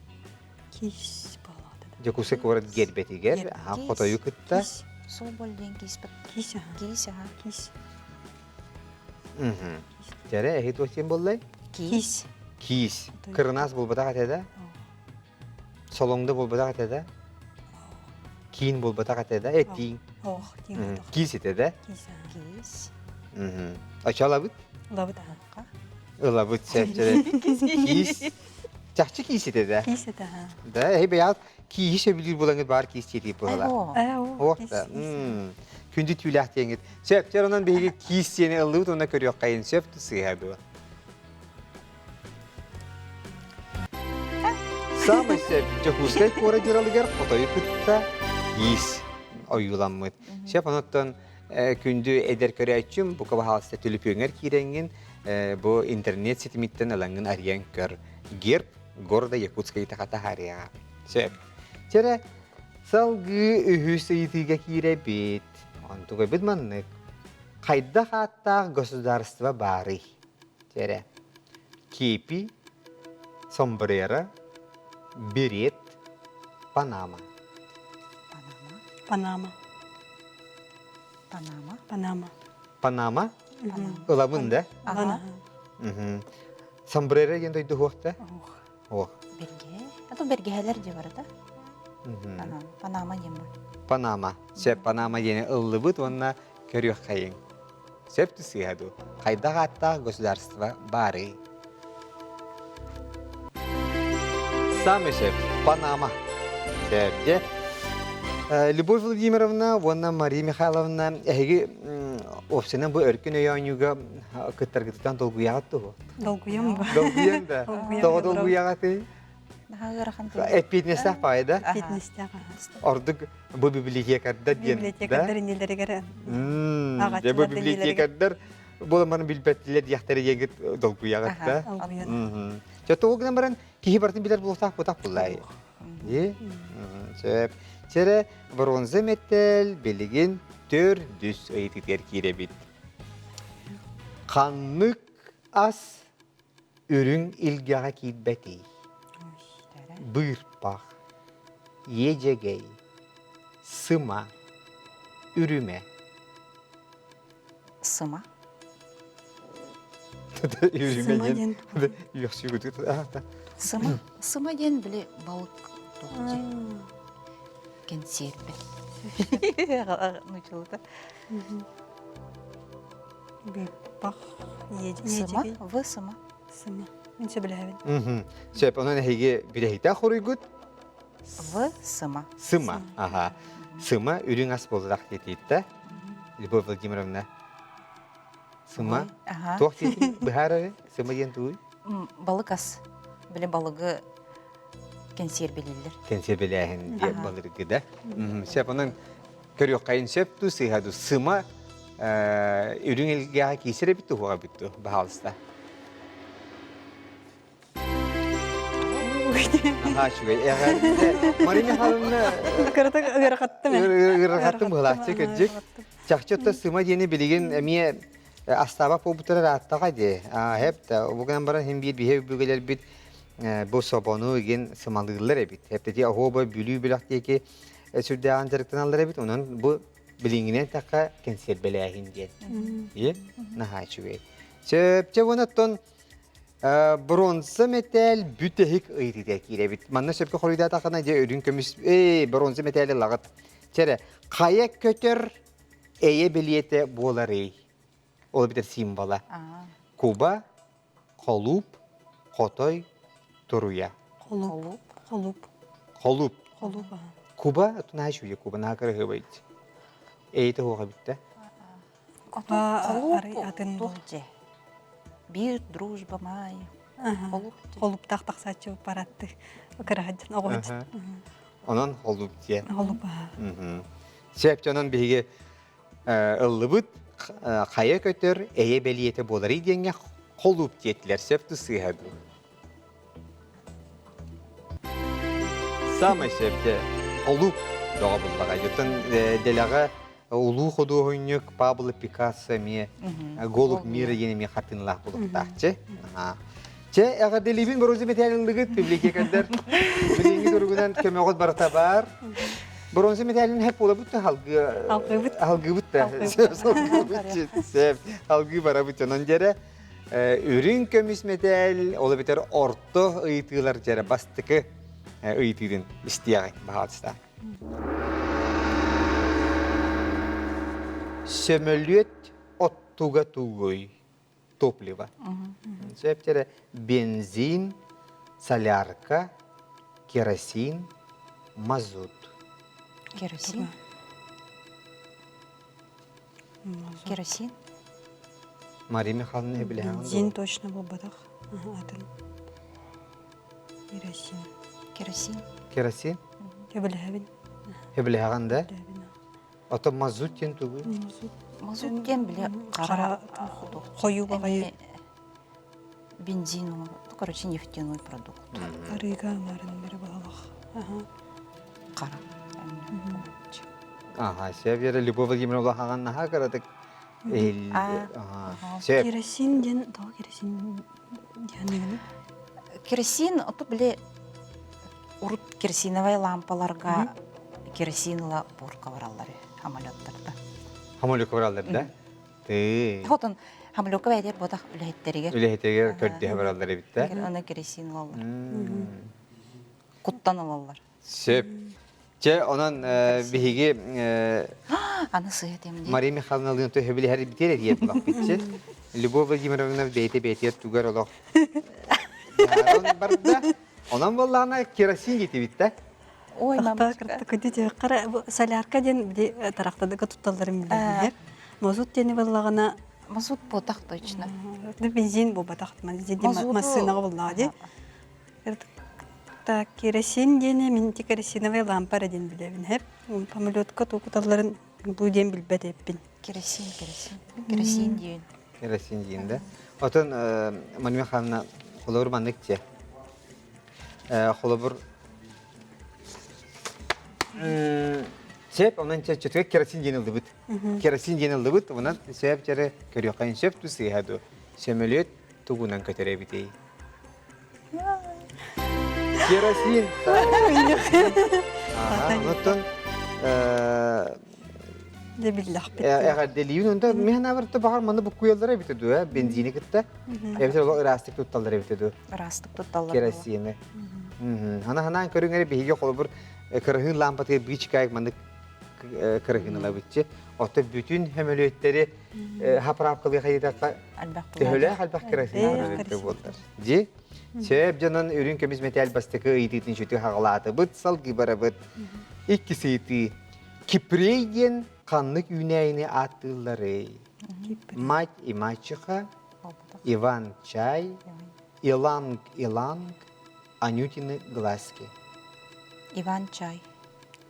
Speaker 4: Киис буолуота.
Speaker 1: Дьокуускай куорат гербэтигэр хотойу кытта
Speaker 5: Соболь диэн киис
Speaker 4: Киис аха.
Speaker 5: Киис аха.
Speaker 4: Киис.
Speaker 1: Дьэрэ, эһи туох диэн буоллай?
Speaker 4: Киис.
Speaker 1: Киис. Кырынаас буолбатах этэ да? Солоҥдо буолбатах этэ да? Киин буолбатах этэ да? Э, тииҥ.
Speaker 4: Ох, тииҥ буолбатах.
Speaker 1: Киис этэ да?
Speaker 4: Киис аха.
Speaker 5: Киис.
Speaker 1: Очо ылабыт?
Speaker 4: Ылабыт аха.
Speaker 1: Ылабыт, сөп, Киис. Чахчы киис этэ да?
Speaker 4: Киис этэ аха.
Speaker 1: Да, эһи бэйэҕит кииһи сөбүлүүр булаҥыт баар киис диэтии быһыла. Ох да. Күндү түүлээх диэҥит. Сөп, чэр онон биһиги киис диэни ыллыбыт уонна көрүөххэйин сөп сыыһа дуо? Саамай сөп Дьокуускай куорат дьаралыгар хотойу кытта киис ойууламмыт. Сөп, онуттан күндү эдэр көрөөччүм, бука баһаалыста түлүпүөҥҥэр киирэҥҥин бу интернет ситимиттэн ылаҥҥын арыйан көр. Герб города Якутска таһаарыаҕа. Сөп. Чэрэ, салгыы үһүс ыйытыыга киирэбит. Онтугайбыт маннык. Хайдах ааттаах государство баарый? Чэрэ. Кипи, сомбреро, берет, Панама.
Speaker 4: Панама.
Speaker 5: Панама.
Speaker 4: Панама.
Speaker 1: Панама? Ылабын да?
Speaker 4: Ага.
Speaker 1: Сомбреро диэн дойду хуохта? Ох.
Speaker 5: Бэргэһэ. А то бэргэһэлэр дии барыта. Панама диэн бар.
Speaker 1: Панама. Сөп, Панама диэни ыллыбыт уонна көрүөххэйиҥ. Сөп сыыһа дуу? Хайдах ааттаах государство баарый? Самый сөп. Панама. Сөп, дьэ. Любовь Владимировна уонна Мария Михайловна эһиги опсынан бу өркөн өй оонньууга кыттаргытыттан долгуйаҕыт дуо?
Speaker 4: Долгуйам ба.
Speaker 1: Долгуйаҥ да? Тоҕо долгуйаҕытый?
Speaker 5: Наһаа ыарахан
Speaker 1: Эппиэтинэстээх баҕайы да?
Speaker 4: Эппиэтинэстээх.
Speaker 1: Ордук бу библиотекардар диэн.
Speaker 4: Библиотекардар иннилэригэр.
Speaker 1: Дьэ бу библиотекардар буолан билбэттилэр диэхтэрэ диэҥҥит долгуйаҕыт да? Чэ тоҕо гынан баран киһи барытын билэр буолуохтаах буотах буллаай. Дии? Сөп. Чэрэ бронза мэтэл билигин төрдүс ыйытыытыгар киирэбит. Ханнык ас үрүҥ илгэҕэ киирбэтий? Быырпах, иэдьэгэй, сыма, үрүмэ.
Speaker 5: Сыма.
Speaker 1: Үрүмэ диэн үөхсүүгүт
Speaker 5: Сыма. Сыма диэн били балык туох диэн кэнсиэрбэ. Нучалыта.
Speaker 4: Быырпах,
Speaker 5: Сыма, в сыма.
Speaker 4: Сыма. Мин сөбүлэһэбин.
Speaker 1: Сөп, онон эһиги бүтэһиктээх хоруйгут?
Speaker 5: В сыма.
Speaker 1: Сыма, аха. Сыма үрүҥ ас буоллах диэтииттэ. Любовь Владимировна. Сыма. Туох диэтин быһаарары? Сыма диэн тугуй?
Speaker 5: Балык ас. Били балыгы кэнсиэрбэлииллэр.
Speaker 1: Кэнсиэрбэлээһин диэн балыргы да. Сөп, онон көрүөххэйин сөп дуу, сыыһа дуу. Сыма үрүҥ илгэҕэ киисэр эбит туһуга эбит дуу, баһаалыста. Аха, үчүгэй. Эҕэрдэ. Марина Михайловна
Speaker 4: Кыратык ыарахаттым.
Speaker 1: Ыарахаттым быһылааччы кырдьык. Чахчы отто сыма диэни билигин эмиэ астаабат буолбуттара ырааттаҕа дии. Хэп да, бу гынан баран хин биир биһи өбүгэлэрбит бу собону игин сымалыыллар эбит. Хэптэтии оһуоба Бүлүү бөлөх диэки сүрдээҕин дьарыктаналлар эбит. Онон бу билиҥҥинэн эттэххэ кэнсиэрбэлээһин диэн. Ие, наһаа үчүгэй. Сөп, чэ уонна оттон бронза мэтээл бүтэһик ыйытыыта киирэбит. Манна сөпкө хоруйдаатаххына дьэ үрүҥ көмүс ээ бронза мэтээли ылаҕыт. Чэрэ, хайа көтөр эйэ бэлиэтэ буоларый? Ол эбэтэр символа. Куба, холууп, хотой, туруйа.
Speaker 4: Холууп. Холууп.
Speaker 1: Холууп.
Speaker 4: Холууп.
Speaker 1: Куба, наһаа үчүгэй куба, наһаа кыраһыабай. Эйэтэ суох эбит да.
Speaker 4: Куба атын
Speaker 5: туох дьэ? Биир дружба май.
Speaker 4: Холууп. Холууптаах тахсааччы аппаратты кыраһадьан оҕоһдьын.
Speaker 1: Онон холууп диэн.
Speaker 4: Холууп.
Speaker 1: Сөп, онон биһиги ыллыбыт хайа көтөр эйэ бэлиэтэ буоларый диэҥҥэ холууп диэтилэр сөп дуу сыыһа дуу Самай сөпте холууп доҕо буллаҕа. Оттон дэлэҕэ улуу худуоһунньук Пабло Пикассо эмиэ «Голубь мира» диэн эмиэ хартыыналаах булуктаахчы. Чэ, эҕэрдэлиибин бронза мэтээлин ыллыгыт, библиотекардар. Билиҥҥи туругунан көмөҕүт барыта баар. Бронза мэтээлин хэп буолабыт да халгыы
Speaker 4: Алгыыбыт.
Speaker 1: алгыыбыт да. Алгыыбыт сөп. Алгыы барабыт онон дьэрэ үрүҥ көмүс мэтээл, ол эбэтэр орто ыйытыылар дьэрэ бастакы ыйытыытын истиэҕиҥ, баһаалыста. Сөмөлүөт оттуга тугуй? Топливо. Сөптөрө бензин, солярка, керосин, мазут.
Speaker 5: Керосин. Керосин.
Speaker 1: Мария Михайловна билэһэҕин
Speaker 4: Бензин точно буолбатах. Атын. Керосин.
Speaker 5: Керосин.
Speaker 1: Керосин?
Speaker 4: Сөбүлэһэбин.
Speaker 1: Сөбүлэһэҕин да? Ото мазут диэн тугуй?
Speaker 5: Мазут диэн били хара
Speaker 4: хойуу баҕайы
Speaker 5: бензин ну, короче, нефтяной продукт.
Speaker 4: Арыыга амарын бары баҕалах.
Speaker 5: Хара.
Speaker 1: Ага, сөп Вера Любовь Владимировна хаҕан наһаа кыратык сөп.
Speaker 4: Керосин диэн тоҕо керосин диэн
Speaker 5: Керосин, ото били урут керосиновай лампаларга керосин ыла бурка бараллар самолеттарда.
Speaker 1: Самолекка бараллар да? Ты.
Speaker 5: Хотон самолекка бэйдер ботах үлэһиттеригер.
Speaker 1: Үлэһиттеригер көрдөһө бараллар эбит да?
Speaker 5: Аны керосин ылаллар. Куттан ылаллар.
Speaker 1: Сөп. Чэ, онон биһиги
Speaker 5: Аны сыһа темде.
Speaker 1: Мария Михайловналыын төһө билиһэр битиэр этиэр булахпытчы. Любовь Владимировна бэйэтэ бэйэтигэр тугар олох барда. Онон буоллаҕына керосин диэтибит да.
Speaker 5: Ой, мамочка.
Speaker 4: Кыра солярка диэн били тарахтадыга тутталларын билэллэр. Мазут диэни буоллаҕына
Speaker 5: Мазут буотах точно.
Speaker 4: Бензин буолбатах. Массыынаҕа буоллаҕа дии. Так, керосин диэни мин ти керосиновая лампа эрэ диэн билэбин. Хэп самолетка туукуталларын бу диэн билбэт эппин.
Speaker 5: Керосин, керосин. Керосин диэн.
Speaker 1: Керосин диэн да. Отон Мария Михайловна холобур маннык дьэ. Холобур Сөп, онон чөтүгэ керосин диэн ыллыбыт. Керосин диэн ыллыбыт, онон сөп дьэрэ көрүөххэ сөп ту сыыһа ду. Сөмөлүөт тугунан көтөр эбитий? Керосин. Онтон
Speaker 4: Дэ биллэхпит.
Speaker 1: Эҕэрдэлиибин онто мин абарта баҕар маны буккуйаллара эбитэ дуо бензини кытта эбэтэр олох ыраастык тутталлар эбитэ дуо
Speaker 5: Ыраастык тутталлар.
Speaker 1: Керосины. Хана ханаан көрүҥ эрэ биһиги холобур кыраһыын лампатыгар быычыкаайык маннык кыраһыын ылабытчы. Оттон бүтүн сөмөлүөттэри хаправкалыы хайытахха төһөлөөх элбэх керосин барар эбитэ буоллар. Дьи? Сөп дьонун үрүҥ көмүс мэтээл бастакы ыйытыытын сүтү хаҕалаатыбыт, салгыы барабыт. Иккис ыйытыы. Кипрей диэн ханнык үүнээйини ааттыылларый? Мать и мачеха, Иван чай, Иланг Иланг, Анютины глазки.
Speaker 5: Иван чай.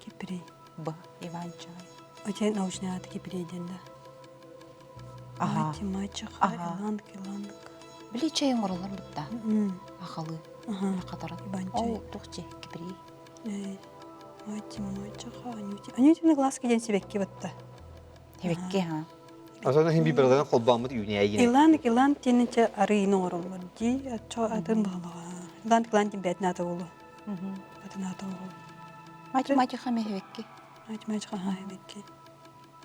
Speaker 4: Кипрей.
Speaker 5: Б. Иван чай.
Speaker 4: Ити научный ааты Кипрей диэн да.
Speaker 5: Аха.
Speaker 4: Мать и мачеха,
Speaker 5: Аха.
Speaker 4: Иланг Иланг.
Speaker 5: Били чай оҥороллор бытта.
Speaker 4: М.
Speaker 5: Ахалы.
Speaker 4: Аха.
Speaker 5: Хатаран.
Speaker 4: Иван чай.
Speaker 5: Ол туох чэй? Кипрей.
Speaker 4: Э, Мать и мачеха, Анютины. Анютины глазки диэн сибэкки батта.
Speaker 5: Сибэкки, ха.
Speaker 1: Осоно хин биберларын холбооммут үүнээйин.
Speaker 4: Иланг Иланг диэнинчэ арыыны оҥороллор дии. Оччо атын баҕалаҕа. Иланг Иланг диэн бэйэтин аата буолуо. Атын аата буолуо.
Speaker 5: Мать и мачеха мехвекки.
Speaker 4: Мать и мачеха мехвекки.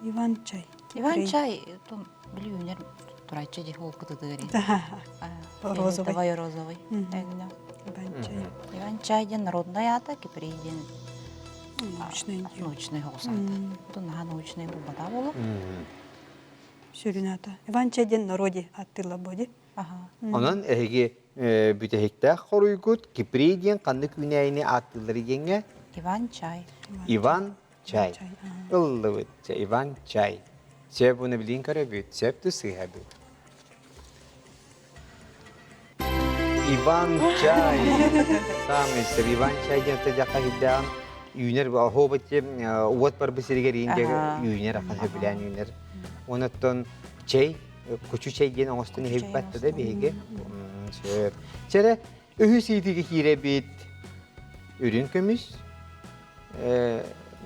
Speaker 4: Иван чай.
Speaker 5: Иван чай тун били үүнэр тураччы дии ол кытытыгар.
Speaker 4: Розовый.
Speaker 5: Давай розовый.
Speaker 4: Иван чай.
Speaker 5: Иван чай диэн народный аата, Кипрей диэн
Speaker 4: научный.
Speaker 5: Научный оҕус аата. Тун наһаа научный булбата болу.
Speaker 4: Сүрүн аата. Иван чай диэн народи аттыылла боди.
Speaker 1: Онон эһиги бүтэһиктээх хоруйгут Кипрей диэн ханнык үүнээйини ааттыыллар диэҥҥэ?
Speaker 5: Иван чай.
Speaker 1: Иван чай. Ыллыбыт. Иван чай. Сөп уну билин көрөбүт, сөп ту сыыһабыт. Иван чай. Самый сөп Иван чай диэн тыдьахха хиддаан үүнэр оһуобут уот барбы сиригэр иин үүнэр ахан сөбүлээн үүнэр. Онуттан чэй кучу чэй диэн оҥостон иһибиппат да биһиги. Сөп. Чэрэ үһүс иитиги киирэбит. Үрүҥ көмүс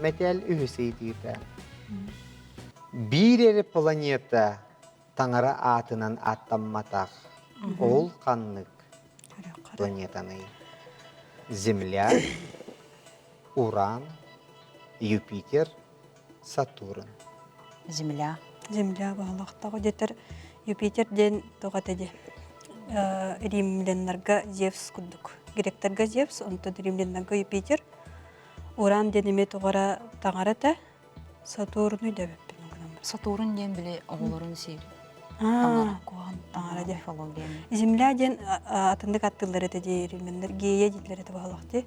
Speaker 1: мэтээл үһүс ыйытыыта. Биир эрэ планета таҥара аатынан ааттамматах. Ол ханнык планетаный? Земля, Уран, Юпитер, Сатурн.
Speaker 5: Земля.
Speaker 4: Земля баһылахтаҕа дэтэр Юпитер диэн тоҕо этэ дии римляннарга Зевс курдук. Гректарга Зевс, онтон римляннарга Юпитер. Уран диэн эмиэ тоҕо эрэ таҥара этэ. Сатурну дэбэппин гынан.
Speaker 5: Сатурн диэн били оҕолорун сиир.
Speaker 4: Аа, куһаҕан таҥара диэн.
Speaker 5: Мифология.
Speaker 4: Земля диэн атыннык аттыыллар этэ дии римляннар. Гея дииллэр этэ баһылах дии.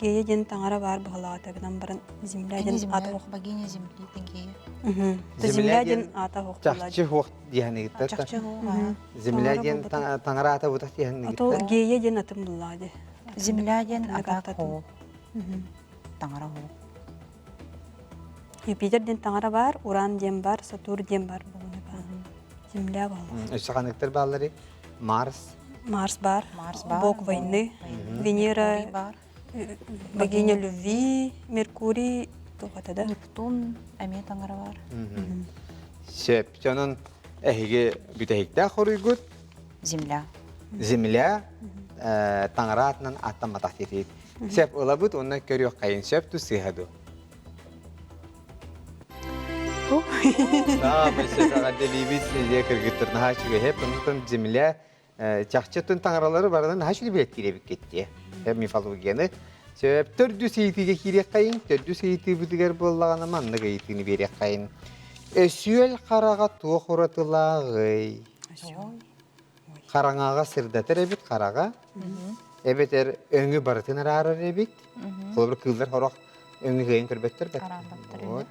Speaker 4: Гея диэн таҥара баар быһалаата гынан баран Земля диэн аата
Speaker 5: суох. Богиня земли Гея.
Speaker 4: Земля диэн аата суох.
Speaker 1: Чахчы суох диэхэнигиттэр.
Speaker 5: Чахчы суох.
Speaker 1: Земля диэн таҥара аата бутах диэхэнигиттэр.
Speaker 4: Гея диэн атын буллаа дии.
Speaker 5: Земля диэн ата хоо. Таҥара хоо.
Speaker 4: Юпитер диэн таҥара баар, Уран диэн баар, Сатурн диэн баар буолуна баар. Земля бааллар.
Speaker 1: Өссө ханныктар бааллары? Марс.
Speaker 4: Марс баар.
Speaker 5: Марс баар.
Speaker 4: Бог войны. Венера.
Speaker 5: Баар.
Speaker 4: Богиня любви, Меркурий, туох да?
Speaker 5: Нептун эмиэ таҥара бар.
Speaker 1: Сөп. Онон эһиги бүтэһиктээх хоруйгут
Speaker 5: Земля.
Speaker 1: Земля таҥара аатынан ааттамматах диэтигит. Сөп ылабыт уонна көрүөххэйин сөп ту сыыһа ду. Саамай сөп эҕэрдэлиибит дьиэ кыргыттар наһаа үчүгэй онтон земля чахчытын таҥаралары барытын наһаа үчүгэй билэттиир эбиккит дии мифологияны сөп төрдүс ыйытыыга киириэххэйин төрдүс ыйытыыбытыгар буоллаҕына маннык ыйытыыны биэриэххэйин өсүөл хараҕа туох уратылааҕый хараҥаҕа сырдатар эбит хараҕа эбэтэр өҥү барытын араарар эбит холобур кыыллар сорох өҥү кыайан көрбөттөр
Speaker 5: Араабаттар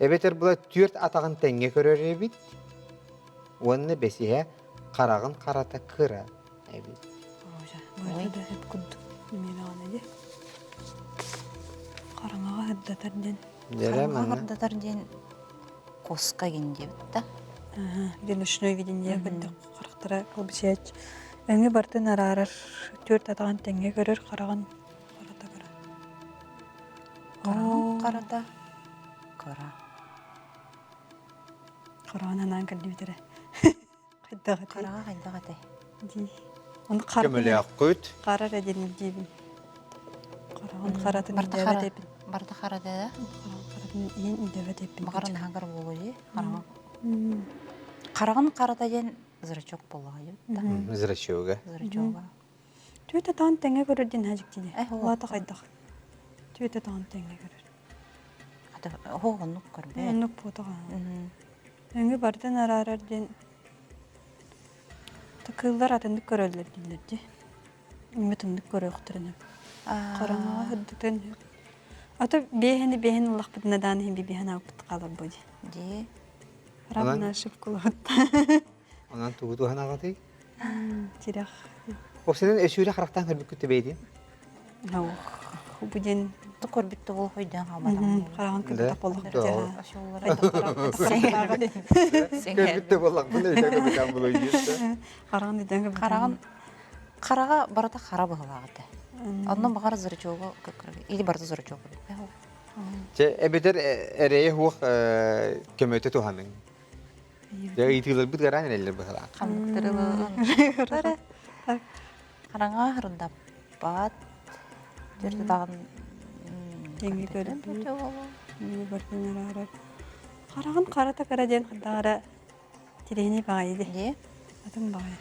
Speaker 1: эбэтэр була түөрт атаҕын тэҥҥэ көрөр эбит уонна бэсиһэ хараҕын харата кыра эбит
Speaker 4: Хараҥаҕа сырдатар диэн.
Speaker 5: Хараҥаҕа сырдатар диэн куска гин диэбит да.
Speaker 4: Где ночное видение көрдөх харахтара кылбычыач. Өҥү бартын араарар, түөрт атаҕын тэҥҥэ көрөр, хараҕын харата кыра.
Speaker 5: Хараҕын харата кыра.
Speaker 4: Хараҕын анаан кэлдибит эрэ. Хайдах этэй?
Speaker 5: Хараҕа хайдах этэй?
Speaker 4: Дии. Ону хара
Speaker 1: Көмөлөөххүт.
Speaker 4: Хара эрэ диэн диибин. Хараҕын харатын
Speaker 5: Барта
Speaker 4: идэбэт
Speaker 5: хара.
Speaker 4: эпин.
Speaker 5: Барта хара да.
Speaker 4: Хараҕын харатын иһин идэбэт эпин.
Speaker 5: Баҕар наһагар буолуо дии. Хараҕа. Хараҕын харата диэн зрачок буоллаҕа да.
Speaker 1: Зрачога.
Speaker 5: Зрачога.
Speaker 4: Түөтэ таҕын тэҥҥэ көрөр диэн дьиктини.
Speaker 5: Э,
Speaker 4: Улаата хайдах? Түөтэ таҕын тэҥҥэ көрөр.
Speaker 5: Ата оһох оннук көрбөт.
Speaker 4: Оннук буотаҕа. Өҥү барытын араарар диэн кыыллар атыннык көрөллөр дииллэр дии. Мүтүннүк көрүөхтэрин. Хараҥаҕа сырдытын. Ато биэһини биэһин ыллахпытына даан иһин биэһин ааппыт хаалар бу дии.
Speaker 5: Дии.
Speaker 4: Равна ошибкалаабыт.
Speaker 1: Онон тугу туһанаҕытый?
Speaker 4: Тирэх.
Speaker 1: Опсанан өсүүрэ харахтаан көрбүккүт тэбэйдин?
Speaker 4: Бу диэн
Speaker 5: Ту көрбүт да буолуох өйдөөн хаалбатаҕым.
Speaker 4: Хараҕын көрбүт буоллах
Speaker 1: Көрбүт да буоллахпын өйдөөн көрбүтэн булуйдуйса.
Speaker 4: Хараҕын өйдөөн көрбүт.
Speaker 5: Хараҕын хараҕа барыта хара быһылаах этэ. Онно баҕар зрачогу или барыта зрачок
Speaker 1: Чэ, эбэтэр эрэйэ суох көмөтө туһаныҥ. Дьэ, ыйытыыларбыт ыараан эрэллэр быһылаах.
Speaker 5: Ханныктары Хараҥа хырдаппат. Төрдө даҕан
Speaker 4: Тэҥҥэ көрбүт. Хараҕын харата кыра диэн хардаҕара тириини баҕайы дии. Атын баҕайы.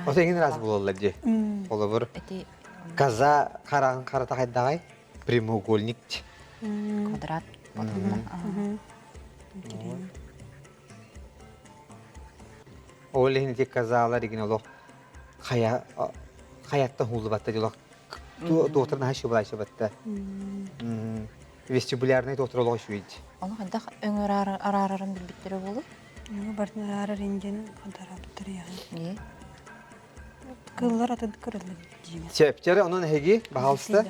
Speaker 1: Ото эҥин ыраас буолаллар дии. Холобур, коза хараҕын харата хайдаҕай? Прямоугольник.
Speaker 5: Квадрат.
Speaker 1: Ол иһин ити козалар игин олох хайа хайаттан хууллубатта олох туохтар наһаа шыбалаачыбатта. Вестибулярный туохтар олох үчүгэй.
Speaker 5: Ону хайдах өҥөр араарарын билбиттэрэ буолуй?
Speaker 4: Өҥө бартын араарар индиан хадарабыттар яһын. Кыллар атын көрөллөр диимэ.
Speaker 1: Сөптөр онон эһиги, баһаалыста.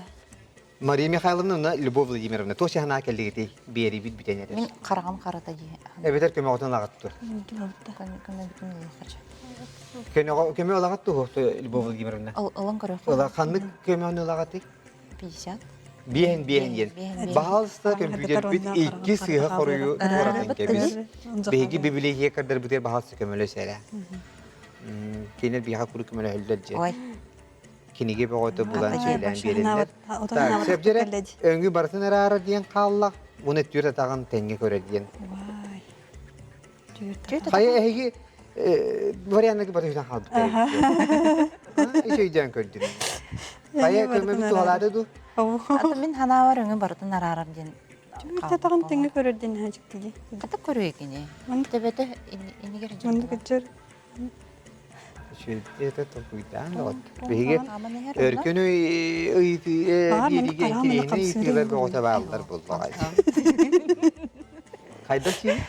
Speaker 1: Мария Михайловна уонна Любовь Владимировна туох саһанаа кэллигитий биэриибит бүтэн эрэр.
Speaker 5: Мин хараҕым харата дии.
Speaker 1: Эбэтэр көмөҕүтүн ылаҕыт тур.
Speaker 5: Көмөбүтүн ылыаххача.
Speaker 1: Көмө ылаҕыт туһу Любовь Владимировна?
Speaker 5: Ылан көрүөххэ.
Speaker 1: Ыла ханнык көмөнү ылаҕытый?
Speaker 5: 50.
Speaker 1: Биэһин биэһин диэн. Баһаалыста көмпүүтэрбит икки сыыһа хоруйу туоратын кэбис. Биһиги бибилиэкэрдэрбитигэр баһаалыста көмөлөс эрэ. Кинилэр биһиэхэ куруук көмөлөһөллөр дьэ. Кинигэ бөҕөтө булан сөйлээн биэрэллэр. Так, сөп өҥү барытын араара диэн хааллах, уна түөрт атаҕын тэҥҥэ көрөр диэн. Хайа эһиги варианнарга бары үтэн хаалбыттар. Ис өйдөөн көрдүм. Хайа көмөбүт туһалаады ду?
Speaker 5: Ата мин ханаабар өҥү барытын араарар диэн.
Speaker 4: Түөрт атаҕын тэҥҥэ көрөр диэн хаачыктыги.
Speaker 5: Хата көрүө кини. Төбөтө инигер
Speaker 4: Маннык дьыр.
Speaker 1: Үчүгэйдик толкуйдаан доҕот. Биһиги өркөн ыйытыы биэриигэ интириэһинэй ыйытыылар бөҕөтө бааллар буоллаҕа. Хайдах сиин?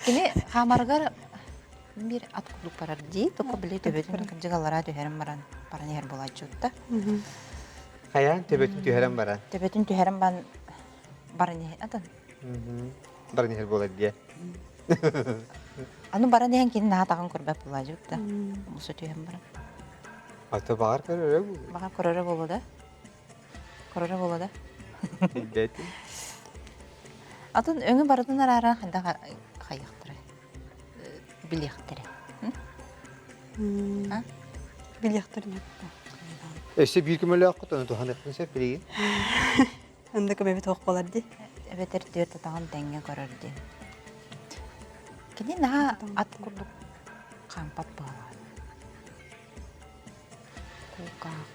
Speaker 5: Кини хаамарыгар бир ат курдук барар дии, только били төбөтүн кырдьыгаллара түһэрэн баран баран иһэр буолааччыта.
Speaker 1: Хайаан төбөтүн түһэрэн баран?
Speaker 5: Төбөтүн түһэрэн баран баран иһэр атын.
Speaker 1: Баран иһэр буолар дии.
Speaker 5: Аны баран иһэн кини наһаа таҕын көрбөт буолааччыт да. Муса түһэн баран.
Speaker 1: Ата баҕар көрөрө буолуо.
Speaker 5: Баҕар көрөрө буолуо да. Көрөрө буолуо да.
Speaker 1: Билбэтим.
Speaker 5: Атын өҥү барытын араара хайдах хайыахтара билиэхтэрэ.
Speaker 4: Билиэхтэрин
Speaker 1: Өссө биир көмөлөөххүт ону туһаныахпын сөп билигин.
Speaker 4: Онда көмөбүт суох буолар дии.
Speaker 5: Эбэтэр түөрт атаҕын тэҥҥэ көрөр диэн. Кини наһаа ат курдук хаампат быһалаах. Кулгаах,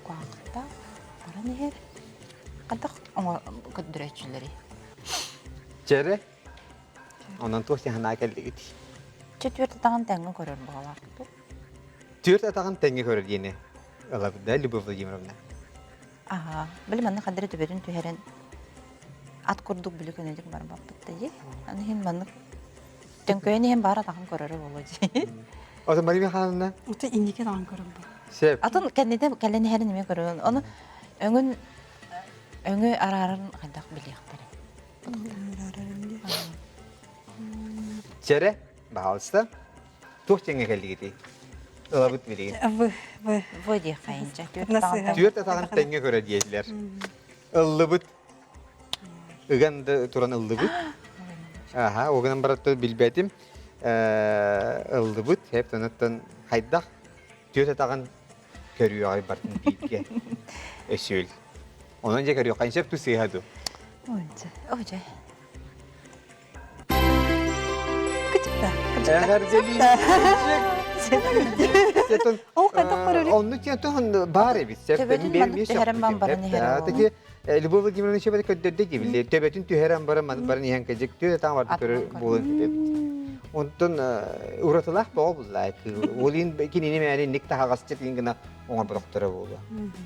Speaker 5: кулгаахтаах баран иһэр. Хайдах көрдөрөөччүлэрий?
Speaker 1: Чэрэ, онон туох санаа кэллигит?
Speaker 5: Чэ, түөрт атаҕын тэҥҥэ көрөр баҕалаах
Speaker 1: Түөрт атаҕын тэҥҥэ көрөр диэни ылабыт да, Любовь Владимировна?
Speaker 5: Аһаа, били манна ханна эрэ төбөтүн түһэрэн ат курдук били көнөтүк барбаппыт да дии. Аны иһин маннык төҥкөйөн иһэн баар атаҕын көрөрө буолуо дии.
Speaker 1: Ото Мария Михайловна?
Speaker 4: Ото инники атаҕын көрөр бу.
Speaker 1: Сөп.
Speaker 5: Атын кэннитэ кэлэн иһэрин эмиэ көрөбүн. Ону өҥүн өҥү араарарын хайдах билиэхтэрэ.
Speaker 4: Араарарын дии.
Speaker 1: Чэрэ, баһаалыста. Туох дьиҥҥэ кэллигитий? Ылабыт билигин.
Speaker 4: В, В.
Speaker 5: В диэххэйинчэ. Түөрт атаҕын
Speaker 1: Түөрт атаҕын тэҥҥэ көрө диэтилэр. Ыллыбыт. Ыган да туран ыллыбыт. Аха, ол гынан бараттан билбэтим. Ыллыбыт. Хеп тонаттан хайдах түөрт атаҕын көрүөҕэй бартын бииргэ. Өсүөл. Онон дьэ көрүөххэ сөп ту сыыһа ду.
Speaker 5: Ой, дьэ.
Speaker 4: Ол хайдах көрөрүй?
Speaker 1: Онну тиэн баар эбит.
Speaker 5: Төбөтүн маннык түһэрэн баран баран иһэр
Speaker 1: Таки Любовь Владимировна чебет көрдөрдө дибилли. Төбөтүн түһэрэн баран баран иһэн кэжик түө таң барды көрөр буолан эбит. Онтон уратылаах боҕо буллаа кыыл. Ол иһин кинини мээни инник таһаҕасчыт иһин гына оҥорботохторо буолуо.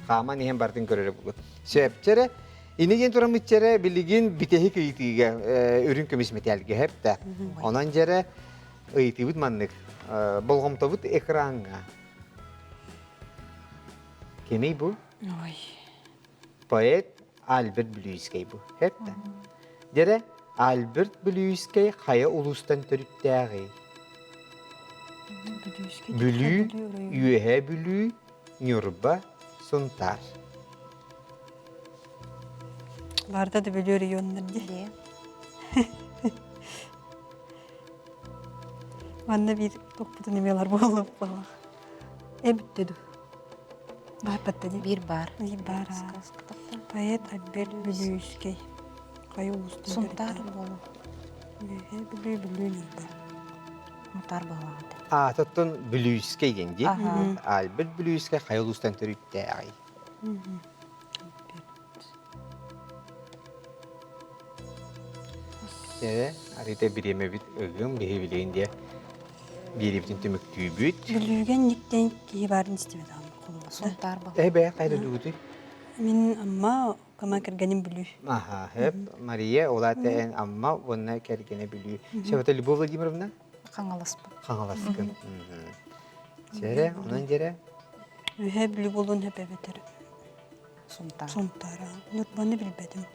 Speaker 1: Хааман иһэн бартын көрөрө буолуо. Сөпчэрэ Ини диэн тураммытчэрэ билигин бүтэһик ыйытыыга үрүҥ көмүс мэтээлгэ хэптэ. Онон дьэрэ ыйытыыбыт маннык. Болҕомтобут экраҥҥа. Кимий бу?
Speaker 4: Ой.
Speaker 1: Поэт Альберт Бүлүүйүскэй бу. Хэптэ. Дьэрэ Альберт Бүлүүйүскэй хайа улуустан төрүттээҕий? Бүлүү, Үөһээ Бүлүү, Ньурба, Сунтаар.
Speaker 4: Барда да Бүлүү регионнар дии. Манна биир тохпутун эмиэлэр буолуох буоллах. Эбитте ду. Баар дии.
Speaker 5: Биир баар.
Speaker 4: Биир баар. Поэт Альберт Бүлүүскэй. Хайа улуустан
Speaker 5: Сунтаар буолуо.
Speaker 4: Үөһээ Бүлүү, Бүлүү Ньурба.
Speaker 5: Сунтаар буолуох этэ.
Speaker 1: Аатыттан Бүлүүскэй диэн дии. Альберт Бүлүүскэй хайа улуустан төрүттээҕий? Ээ, арыйда бириэмэбит ыгым, биһи билигин диэ биэриибитин түмүктүүбүт.
Speaker 4: Бүлүүгэ инниктэн киһи баарын истибэтэҕим холобура.
Speaker 5: Сунтаар буолуо.
Speaker 1: Э, бэйэ хайда дуугутуй?
Speaker 4: Мин Амма, кама кэргэним Бүлүү.
Speaker 1: Аха, хэп, Мария, ол аата эн Амма уонна кэргэнэ Бүлүү. Сөбөтө Любовь Владимировна?
Speaker 5: Хаҥаласпын.
Speaker 1: Хаҥаласкын. Дьэрэ, онон дьэрэ.
Speaker 4: Үһэ Бүлүү буолуон сөп эбэтэр
Speaker 5: Сунтаар.
Speaker 4: Сунтаара. Ньурбаны билбэтим.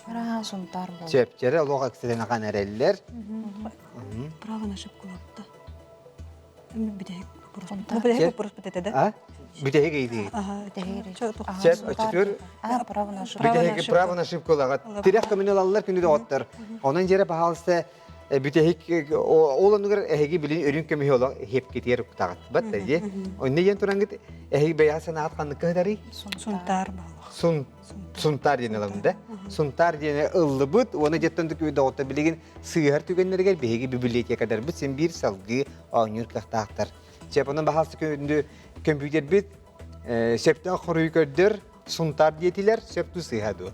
Speaker 5: Араһа Сунтаар буолуо.
Speaker 1: Сөп, дьэрэ олох эксэдэн эрэллэр.
Speaker 4: Право на ошибку лапта. Бүтэһик вопрос.
Speaker 5: Сунтаар.
Speaker 4: Бүтэһик вопрос этэ да?
Speaker 1: А? Бүтэһик ыйытыы. Сөп, оччотугар
Speaker 5: А, право на ошибку.
Speaker 1: бүтэһик право на ошибку ылаҕыт. Тирэх көмөнү ылаллар күнү доҕоттор. Онон дьэрэ паһаалыста бүтэһик ол оннугар эһиги билин өрүн көмүһү олох хепкитиэр уктаҕыт. Бат да дии. Онно диэн турангыт эһиги бэйэҕэ санаат ханныкка ыдарый?
Speaker 4: Сунтаар буолуох.
Speaker 1: Сун Сунтаар диэн ылабын да. Сунтаар диэни ыллыбыт уонна дьэттэн доҕоттор билигин сыыһар түгэннэригэр биһиги библиотекадарбыт син биир салгыы оонньуур кыахтаахтар. Чеп онон баһаалыста күндү көмпүүтэрбит сөптөөх хоруйу көрдөр Сунтаар диэтилэр сөп туу сыыһа дуо?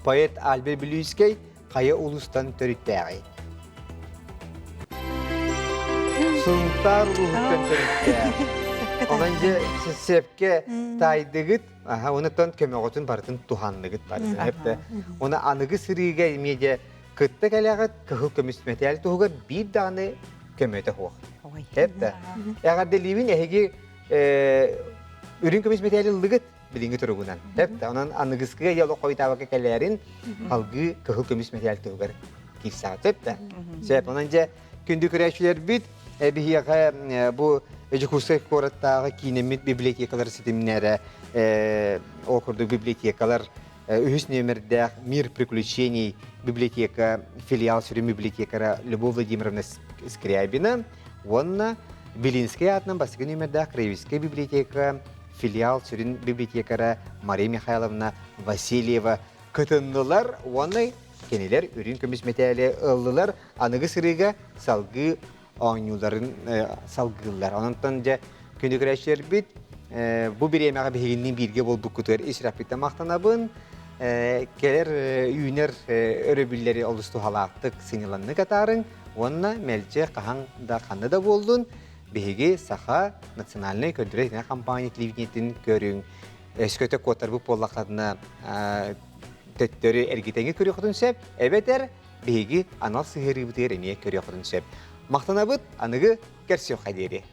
Speaker 1: Поэт Альберт Бүлүүскэй хайа улуустан төрүттээҕий? Сунтаар улууһуттан төрүттээх. Онон дьэ сөпкө таайдыгыт, аха, онуттан көмөҕүтүн барытын туһанныгыт барытын. Эптэ. Оны аныгы сырыыга эмиэ дьэ кытта кэлэҕит кыһыл көмүс мэтээл туһугар биир даҕаны көмөтө суох. Эптэ. Эҕэрдэлиибин эһиги үрүҥ көмүс мэтээли ыллыгыт билиҥҥи туругунан. Эптэ. Онон аныгыскыга яло хойутаабакка кэлээрин алгыы кыһыл көмүс мэтээл туһугар киирсэҕит. Эптэ. Сөп. Онон дьэ күндү көрөөччүлэрбит биһиэхэ бу Дьокуускай куораттааҕы киинэммит библиотекалар ситимнэрэ ол курдук библиотекалар үһүс нүөмэрдээх «Мир приключений» библиотека филиал сүрүн библиотекара Любовь Владимировна Скрябина уонна Белинскэй аатынан бастакы нүөмэрдээх Краеведческай библиотека филиал сүрүн библиотекара Мария Михайловна Васильева кытыннылар уонна кинилэр үрүҥ көмүс мэтээли ыллылар. Аныгы сырыыга салгыы оонньууларын салгыыллар. Онон дьэ күнү көрөөччүлэрбит бу бириэмэҕэ биһигинниин бииргэ буолбуккутугар ис сүрэхпиттэн махтанабын. Кэлэр үүнэр өрөбүллэри олус туһалаахтык сынньаланнык атаарыҥ уонна мэлдьи хаһан да ханна да буоллун биһиги Саха национальнай көрдөрөр компания телевидениетин көрүҥ. Өскөтө куоттарбыт буоллаххытына төттөрү эргитэҥи көрүөххүтүн сөп, эбэтэр биһиги анал сыһыарыыбытыгар эмиэ көрүөххүтүн сөп. Махтанабыт, аныгы көрсүөххэ диэри.